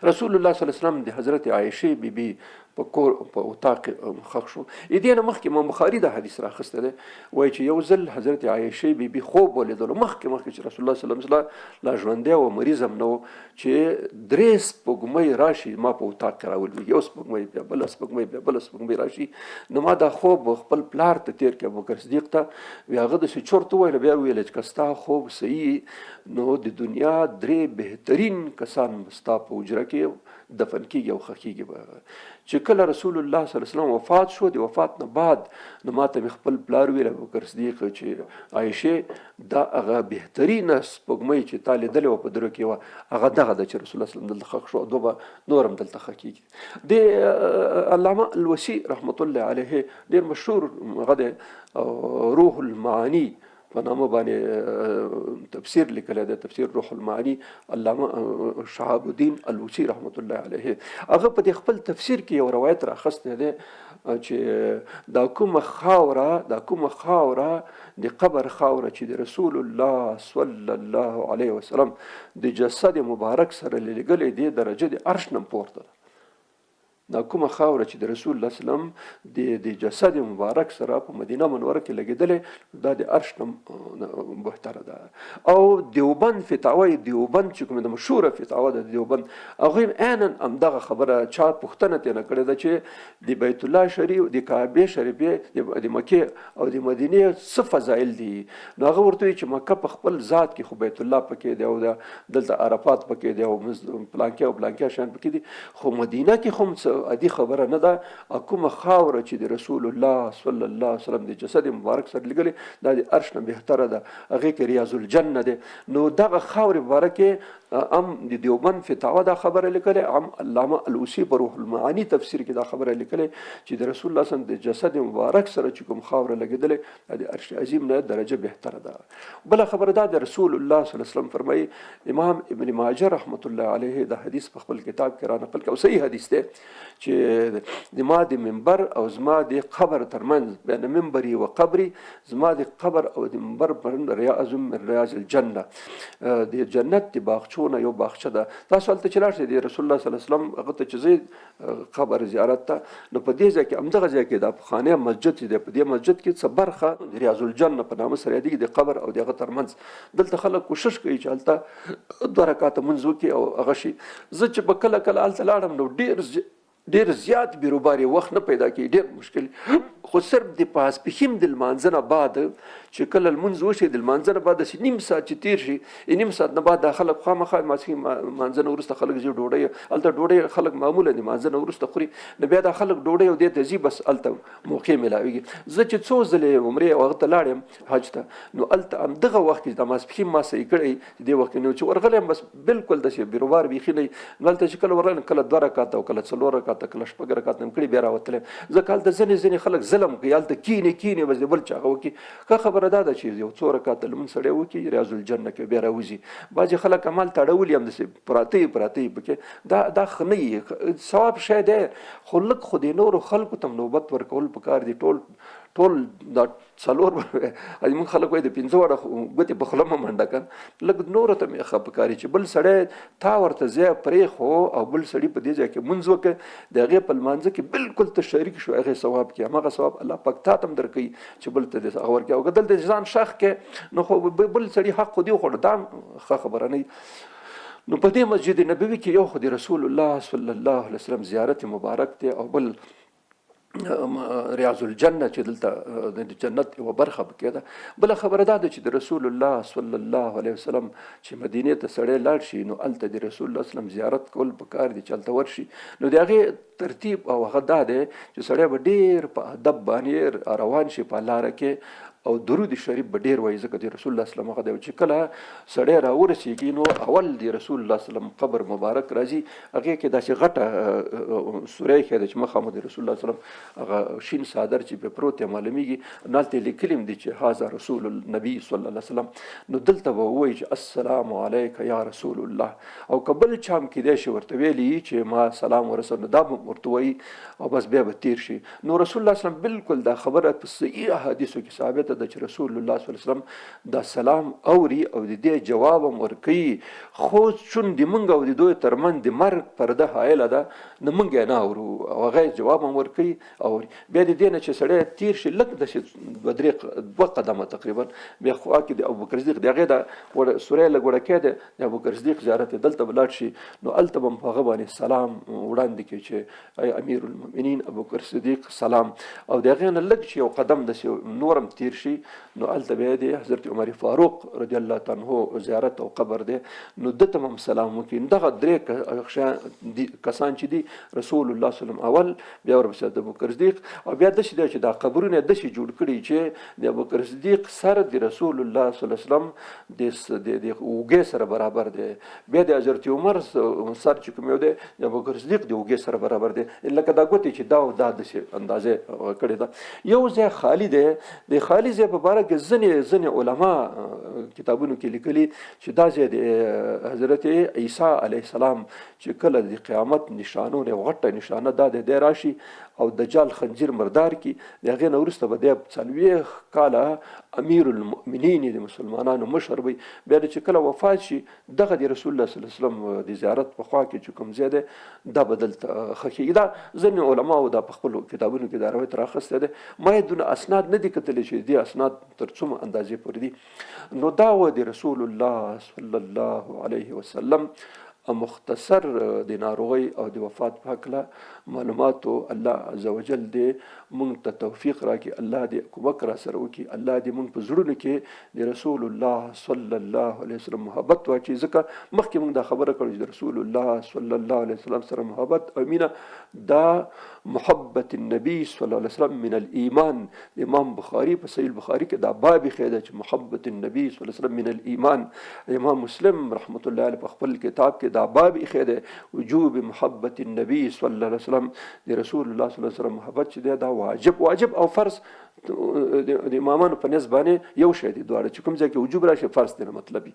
رسول الله صلی الله علیه وسلم د حضرت عائشه بی بی په کور په اتاق کې ښخ شو. دې نه مخکې امام بخاري دا حدیث راخسته دی، وایي چې یو ځل حضرت عائشه بی بی خوب ولیدلو، مخکې مخکې چې رسول الله صلی الله علیه وسلم لا ژوندی و، مریض هم نه و، چې درې سپوږمۍ راشي ما په اتاق کې راولوېږي، یو سپوږمۍ بیا بله سپوږمۍ بیا بله سپوږمۍ راشي. نو ما دا خوب خپل پلار ته تېر کړ، ابوبکر صدیق ته. بیا هغه داسې چورت وویل، بیا وویل چې که ستا خوب صحیح، نو د دنیا درې بهترین کسان ستا په حجره کې دفن کیږي او ښخیږي به. چې کله رسول الله صلی الله علیه وسلم وفات شو، د وفات نه بعد نو ماته مې خپل پلار ویل، ابوبکر صدیق، چې عایشه، دا هغه بهترینه سپوږمۍ چې تا لیدلې وه په درو کې وه، هغه دغه ده چې رسول الله صلی الله علیه وسلم دلته ښخ شو او دوه به نور هم دلته ښخیږي. د علامه الوسی رحمت الله علیه ډیر مشهور هغه دی، روح المعانی په نامه باندې تفسیر لیکلی دی، تفسیر روح المعانی، علامه شهاب الدین الوسی رحمت الله علیه. هغه په دې خپل تفسیر کې یو روایت راخستی دی چې دا کومه خاوره د قبر خاوره چې د رسول الله صلی الله علیه وسلم د جسد مبارک سره لګلې دی، درجه د عرش نه پورته ده. دا کومه خاوره چې د رسول الله سلام د جسد مبارک سره په مدینه منوره کې لګیدلې، دا د عرش نه بهتره ده. او دیوبند فتاوی دیوبند چې کومه د مشهوره فتاوا ده دیوبند، هغه عینا همدغه خبره چا پوښتنه ترې نه کړې ده چې د بیت الله شریف، د کعبې شریفې، د مکې او د مدینې څه فضایل دي؟ نو هغه ورته وایي چې مکه په خپل ذات کې خو بیت الله پکې دی او دلته عرفات پکې دی او پلانکې او پلانکې شیان پکې دي، خو مدینه کې خو څه عادي خبره نه ده. کومه خاوره چې د رسول الله صلی الله علیه وسلم د جسد مبارک سره لګلې، دا د عرش نه بهتره ده، هغې کې ریاض الجنه ده. نو دغه خاورې مبارکې ام د دیوبند فتاوا دا خبره لیکلې، ام علامه الوسی په روح المعانی تفسیر کې دا خبره لیکلې چې د رسول الله صلی الله علیه وسلم د جسد مبارک سره چې کوم خاوره لګېدلې، دا د عرش عظیم نه درجه بهتره ده. بله خبره دا د رسول الله صلی الله علیه وسلم فرمایي، امام ابن ماجه رحمت الله علیه دا حدیث په خپل کتاب کې را نقل کړ او صحیح حدیث دی چې د ما د منبر او زما د قبر ترمنځ، بین منبری و قبری، زما د قبر او د منبر پر ریاض من ریاض الجنه، د جنت د باغچو نه یو باغچه ده. تاسو هلته چې لاړ شئ د رسول الله صلی الله علیه وسلم هغه ته چې ځئ قبر زیارت ته، نو په دې ځای کې، همدغه ځای کې د پخوانی مسجد چې دی، په دې مسجد کې څه برخه د ریاض الجنه په نامه سره یادېږي، د قبر او د هغه ترمنځ. دلته خلک کوشش کوي چې هلته دوه رکعاته لمونځ وکړي او هغه شي. زه چې به کله کله هلته لاړم، نو ډېر ډېر زیات بیروبار، وخت نه پیدا کیږي، ډېر مشکل، خو صرف د ماسپښین د لمانځه نه بعد چې کله لمونځ وشي، د لمانځه نه بعد داسې نیم ساعت چې تېر شي، نیم ساعت نه بعد دا خلک خامخا ماسپښین لمانځه نه وروسته خلک ځي ډوډۍ، هلته ډوډۍ خلک معمولا د لمانځه نه وروسته خوري، نو بیا دا خلک ډوډۍ او دې ته ځي، بس هلته موقع میلاویږي. زه چې څو ځلې عمرې او هغه ته لاړ یم حج ته، نو هلته همدغه وخت کې د ماسپښین ما صحیح کړی دې وخت کې، نو چې ورغلی یم، بس بالکل داسې بیروبار بیخي نه. نو هلته چې کله ورغلم، کله دوه رکعاته او کله څلور رکعاته، کله شپږ رکعاته هم کړي، بیا راوتلی، ځکه هلته ځینې خلک ظلم کوي، هلته کینې کینې، بس د بل چا هغه وکړي. ښه خبره دا ده چې یو څو رکعاته لمونځ سړی وکړي ریاض الجنه کې، بیا راوځي. بعضې خلک هم هلته اړولي هم داسې پراته یې پراته یې پکې، دا ښه نه وي. ثواب شی دی، خو لږ خو د نورو خلکو ته هم نوبت ورکول پکار دي. ټول ټول دا څلور موږ خلک وایي د پنځه واړه ګوتې په خوله مه منډه که، لږ نورو ته مې ښه پکاري چې بل سړی تا ورته ځای پرېښو او بل سړي په دې ځای کې مونځ وکړ، د هغې په لمانځه کې بالکل ته شریک شو، هغې ثواب کې هماغه ثواب الله پاک تا ته هم درکوي چې بل ته دې هغه ورکړي. او که دلته ځان ښخ کړې، نو خو بل سړي حق خو دې وخوړ، دا ښه خبره نه. نو په دې مسجد نبوي کې یو خو د رسول الله صلی الله علیه وسلم زیارت مبارک دی او بل ریاض الجنه چې دلته د جنت یوه برخه پکې ده. بله خبره دا ده چې د رسول الله صلی الله علیه وسلم چې مدینې ته سړی لاړ شي، نو هلته د رسول الله وسلم زیارت کول پکار دي چې هلته ورشي. نو د هغې ترتیب او هغه دا دی چې سړی به ډېر په ادب باندې روان شي په لاره کې. او درود شریف به ډیر وایي، ځکه د رسول الله صلی الله علیه وسلم هغه دی چې کله سړی راورسیږي نو اول د رسول الله صلی الله علیه وسلم قبر مبارک راځي، هغې کې داسې غټه سوری ایښی دی چې مخامخ د رسول الله صلی الله علیه وسلم هغه شین څادر چې پرې پروت دی معلومیږي، نو هلته یې لیکلي هم دي چې هذا رسول النبي صلی الله علیه وسلم. نو دلته به ووایي چې السلام علیک یا رسول الله، او که بل چا هم کیدای شي ورته ویلي چې ما سلام ورسوه نو دا به هم ورته ووایي او بس بیا به تیر شي. نو رسول الله صلی الله علیه وسلم بالکل دا خبره په صحیح احادیثو کې ثابته ده چې رسول الله صلی الله علیه وسلم دا سلام اوري او د دې جواب هم ورکوي، خو چون د مونږ او د دوی ترمنځ د مرګ پرده حایله ده نو مونږ یې نه اورو او هغه یې جواب هم ورکوي او اوري. بیا د دې نه چې سړی تیر شي لږ داسې دوه درې دوه قدمه تقریبا بیا خوا کې د ابوبکر صدیق د هغې دا سوری لږ وړکی دی، د ابوبکر صدیق زیارت دی، دلته به لاړ شي نو هلته به هم په هغه باندې سلام وړاندې کړي چې ای امیر المؤمنین ابوبکر صدیق سلام. او د هغې نه لږ چې یو قدم داسې نور هم تیر شي نو هلته بیا د حضرت عمر فاروق رضی الله تعالی عنه زیارت او قبر دی، نو ده ته هم سلام وکړي. نو دغه درې کسان چې دي رسول الله صلی الله علیه وسلم اول، بیا ورپسې د ابوبکر صدیق، او بیا داسې دی چې دا قبرونه یې داسې جوړ کړي چې د ابوبکر صدیق سر د رسول الله صلی الله علیه وسلم د اوږې سره برابر دی، بیا د حضرت عمر سر چې کوم یو دی د ابوبکر صدیق د اوږې سره برابر دی، لکه دا ګوتې چې دا او دا داسې اندازه کړې ده. یو ځای خالی دی، د خالی ځای په باره کې ځینې علما کتابونو کې لیکلي چې دا ځای د حضرت عیسی علیه السلام چې کله د قیامت نشانو نه غټه نشانه دا دی، دی راشي او دجال خنزیر مردار کی، د هغې نه وروسته به دی 40 کاله امیر المؤمنین د مسلمانانو مشر وي. بیا چې کله وفات شي دغه د رسول الله صلی الله علیه وسلم د زیارت په خوا کې چې کوم ځای دی دا به دلته ښخېږي. دا ځینې علماو دا په خپلو کتابونو کې دا روایت راخیستی دی، ما یې دونه اسناد نه دي کتلي چې دې اسناد تر څومره اندازې پورې دي. نو دا و د رسول الله صلی الله علیه وسلم مختصر د ناروغۍ او د وفات په هکله معلوماتو. الله عزوجل دې مونږ ته توفیق راکړي، الله دې کومک را سره وکړي، الله دې مونږ په زړونو کې د رسول الله صلی الله علیه وسلم محبت واچوي. ځکه مخکې مونږ دا خبره کړو چې د رسول الله صلی الله علیه وسلم سره محبت او مینه دا محبت النبي صلی الله علیه وسلم من الایمان. امام بخاری په صحیح البخاری کې دا باب ایښی دی چې محبت النبي صلی الله علیه وسلم من الایمان. امام مسلم رحمت الله علیه په خپل کتاب کې دا باب ایښی دی وجوب محبت النبي صلی الله علیه وسلم. د رسول الله صلی الله علیه وسلم محبت چې دی دا واجب او فرض د امامانو په نسبت باندې یو شی دی، دواړه چې کوم ځای کې وجوب راشي فرض دی نه مطلب.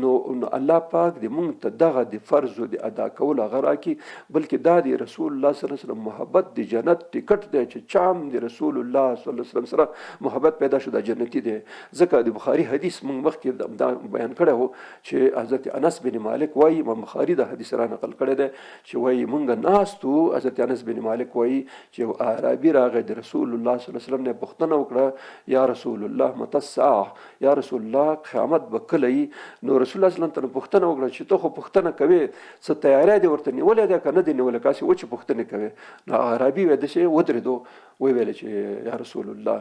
نو الله پاک دې مونږ ته دغه د فرض د ادا کولو هغه راکړي، بلکې دا د رسول الله صلی الله علیه وسلم محبت د جنت ټیکټ دی چې چا هم د رسول الله صلی الله علیه وسلم سره محبت پیدا شو دا جنتي دی. ځکه د بخاري حدیث مونږ مخکې دا بیان کړی و چې حضرت انس بن مالک وایي، امام بخاري دا حدیث را نقل کړی دی چې وایي مونږ ناست وو، حضرت انس بن مالک وایي چې یو اعرابي راغی د رسول الله صلی الله علیه وسلم نه پوښتنه وکړه، یا رسول الله متى الساعه، یا رسول الله قیامت به کله وي؟ نو رسول الله صلی الله علیه وسلم ته پوښتنه وکړه چې ته خو پوښتنه کوې، څه تیاری دې ورته نیولې ده که نه دې نیولې، که هسې وچې پوښتنې کوې؟ نو اعرابي وایي داسې ودرېدو، ویل چې یا رسول الله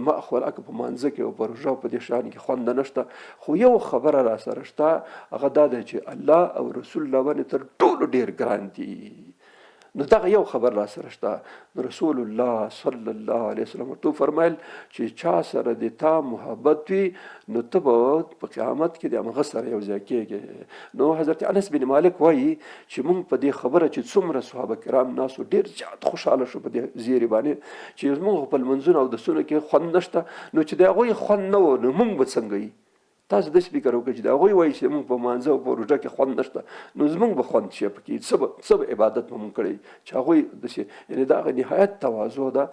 ما خوراک په مانځه کې او په روژه او په دې شیانو کې خوند نشته، خو یو خبره را سره شته، هغه دا ده چې الله او رسول الله باندې تر ټولو ډېر ګران دي. نو دغه یو خبر را سره شته. نو رسول الله صلی الله علیه وسلم ورته وفرمایل چې چا سره د تا محبت وي نو ته به په قیامت کې د همغه سره یو ځای کېږې. نو حضرت انس بن مالک وایي چې مونږ په دې خبره چې څومره صحابه کرام ناسو ډېر زیات خوشحاله شو په دې زیري باندې چې زمونږ خو په لمونځونو او دسونو کې خوند نشته، نو چې د هغوی خوند نه و نو مونږ به څنګه یي؟ تاسو داسې فکر وکړئ چې د هغوی وایي چې موږ په مانځه او په روژه کې خوند نشته، نو زموږ به خوند شي پکې، څه به عبادت به موږ کړی چې هغوی داسې، یعنې دا هغه نهایت تواضع ده.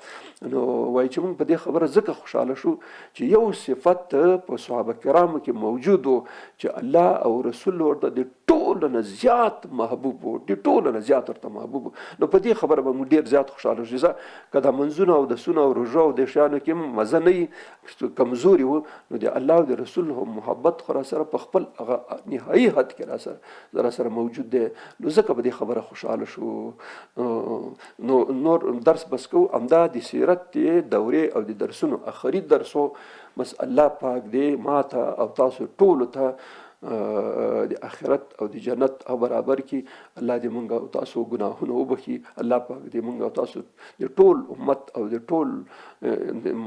نو وایي چې موږ په دې خبره ځکه خوشحاله شو چې یو صفت په صحابه کرامو کې موجود و چې الله او رسول ورته د ټولو نه زیات محبوب و، د ټولو نه زیات ورته محبوب و. نو په دې خبره به موږ ډېر زیات خوشحاله شو چې که دا منځونه او دسونه او روژه او دې شیانو کې مزه نه وي، کمزوري وو، نو د الله او د رسول محبت خو راسره په خپل هغه نهایي حد کې راسره موجود دی، نو ځکه په دې خبره خوشحاله شو. نو نور درس بس کوو، همدا د سیرت د دورې او د درسونو اخري درس و. بس الله پاک دې ما ته او تاسو ټولو ته د آخرت او د جنت او برابر کی. الله دې مونږ او تاسو ګناهونه وبخي. الله پاک دې مونږ او تاسو د ټول امت او د ټول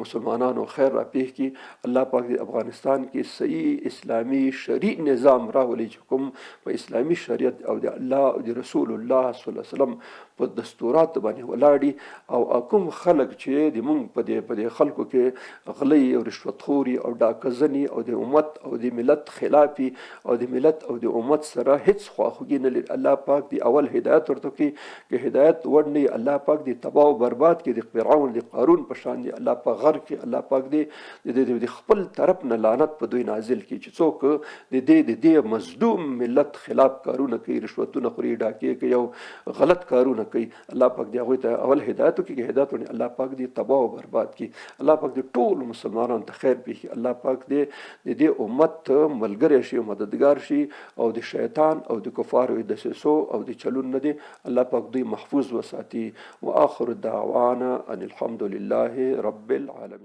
مسلمانانو خیر را پیښ کی. الله پاک دې افغانستان کې صحیح اسلامی شرعي نظام راولي چې کوم په اسلامی شریعت او د الله او د رسول الله صلی الله علیه وسلم په دستورات باندې ولاړي، او کوم خلک چې د مونږ په دې خلکو کې غلي او رشوتخوري او ډاکزني او د امت او د ملت خلافي او د ملت او د امت سره هیڅ خواخوږي نه لري، الله پاک دی اول هدایت ورته کړي. که هدایت وړ نه، الله پاک دی تباه او برباد کړي، د فرعون د قارون په شان دی الله پاک غرق کړي. الله پاک دی د خپل طرف نه لعنت په دوی نازل کړي چې څوک د دې مظلوم ملت خلاف کارونه کوي، رشوتونه خوري، ډاکې کوي او غلط کارونه کوي. الله پاک دی هغوی ته اول هدایت وکړي، که هدایت ورنه الله پاک دی تباه او برباد کړي. الله پاک دی ټول مسلمانانو ته خیر پېښ کړي. الله پاک دی د دې امت ملګری شي او مددګار شي، او د شیطان او د کفارو د دسیسو او د چلون نه دی الله پاک دوی محفوظ وساتي. واخر دعوانا ان الحمد لله رب العالمین.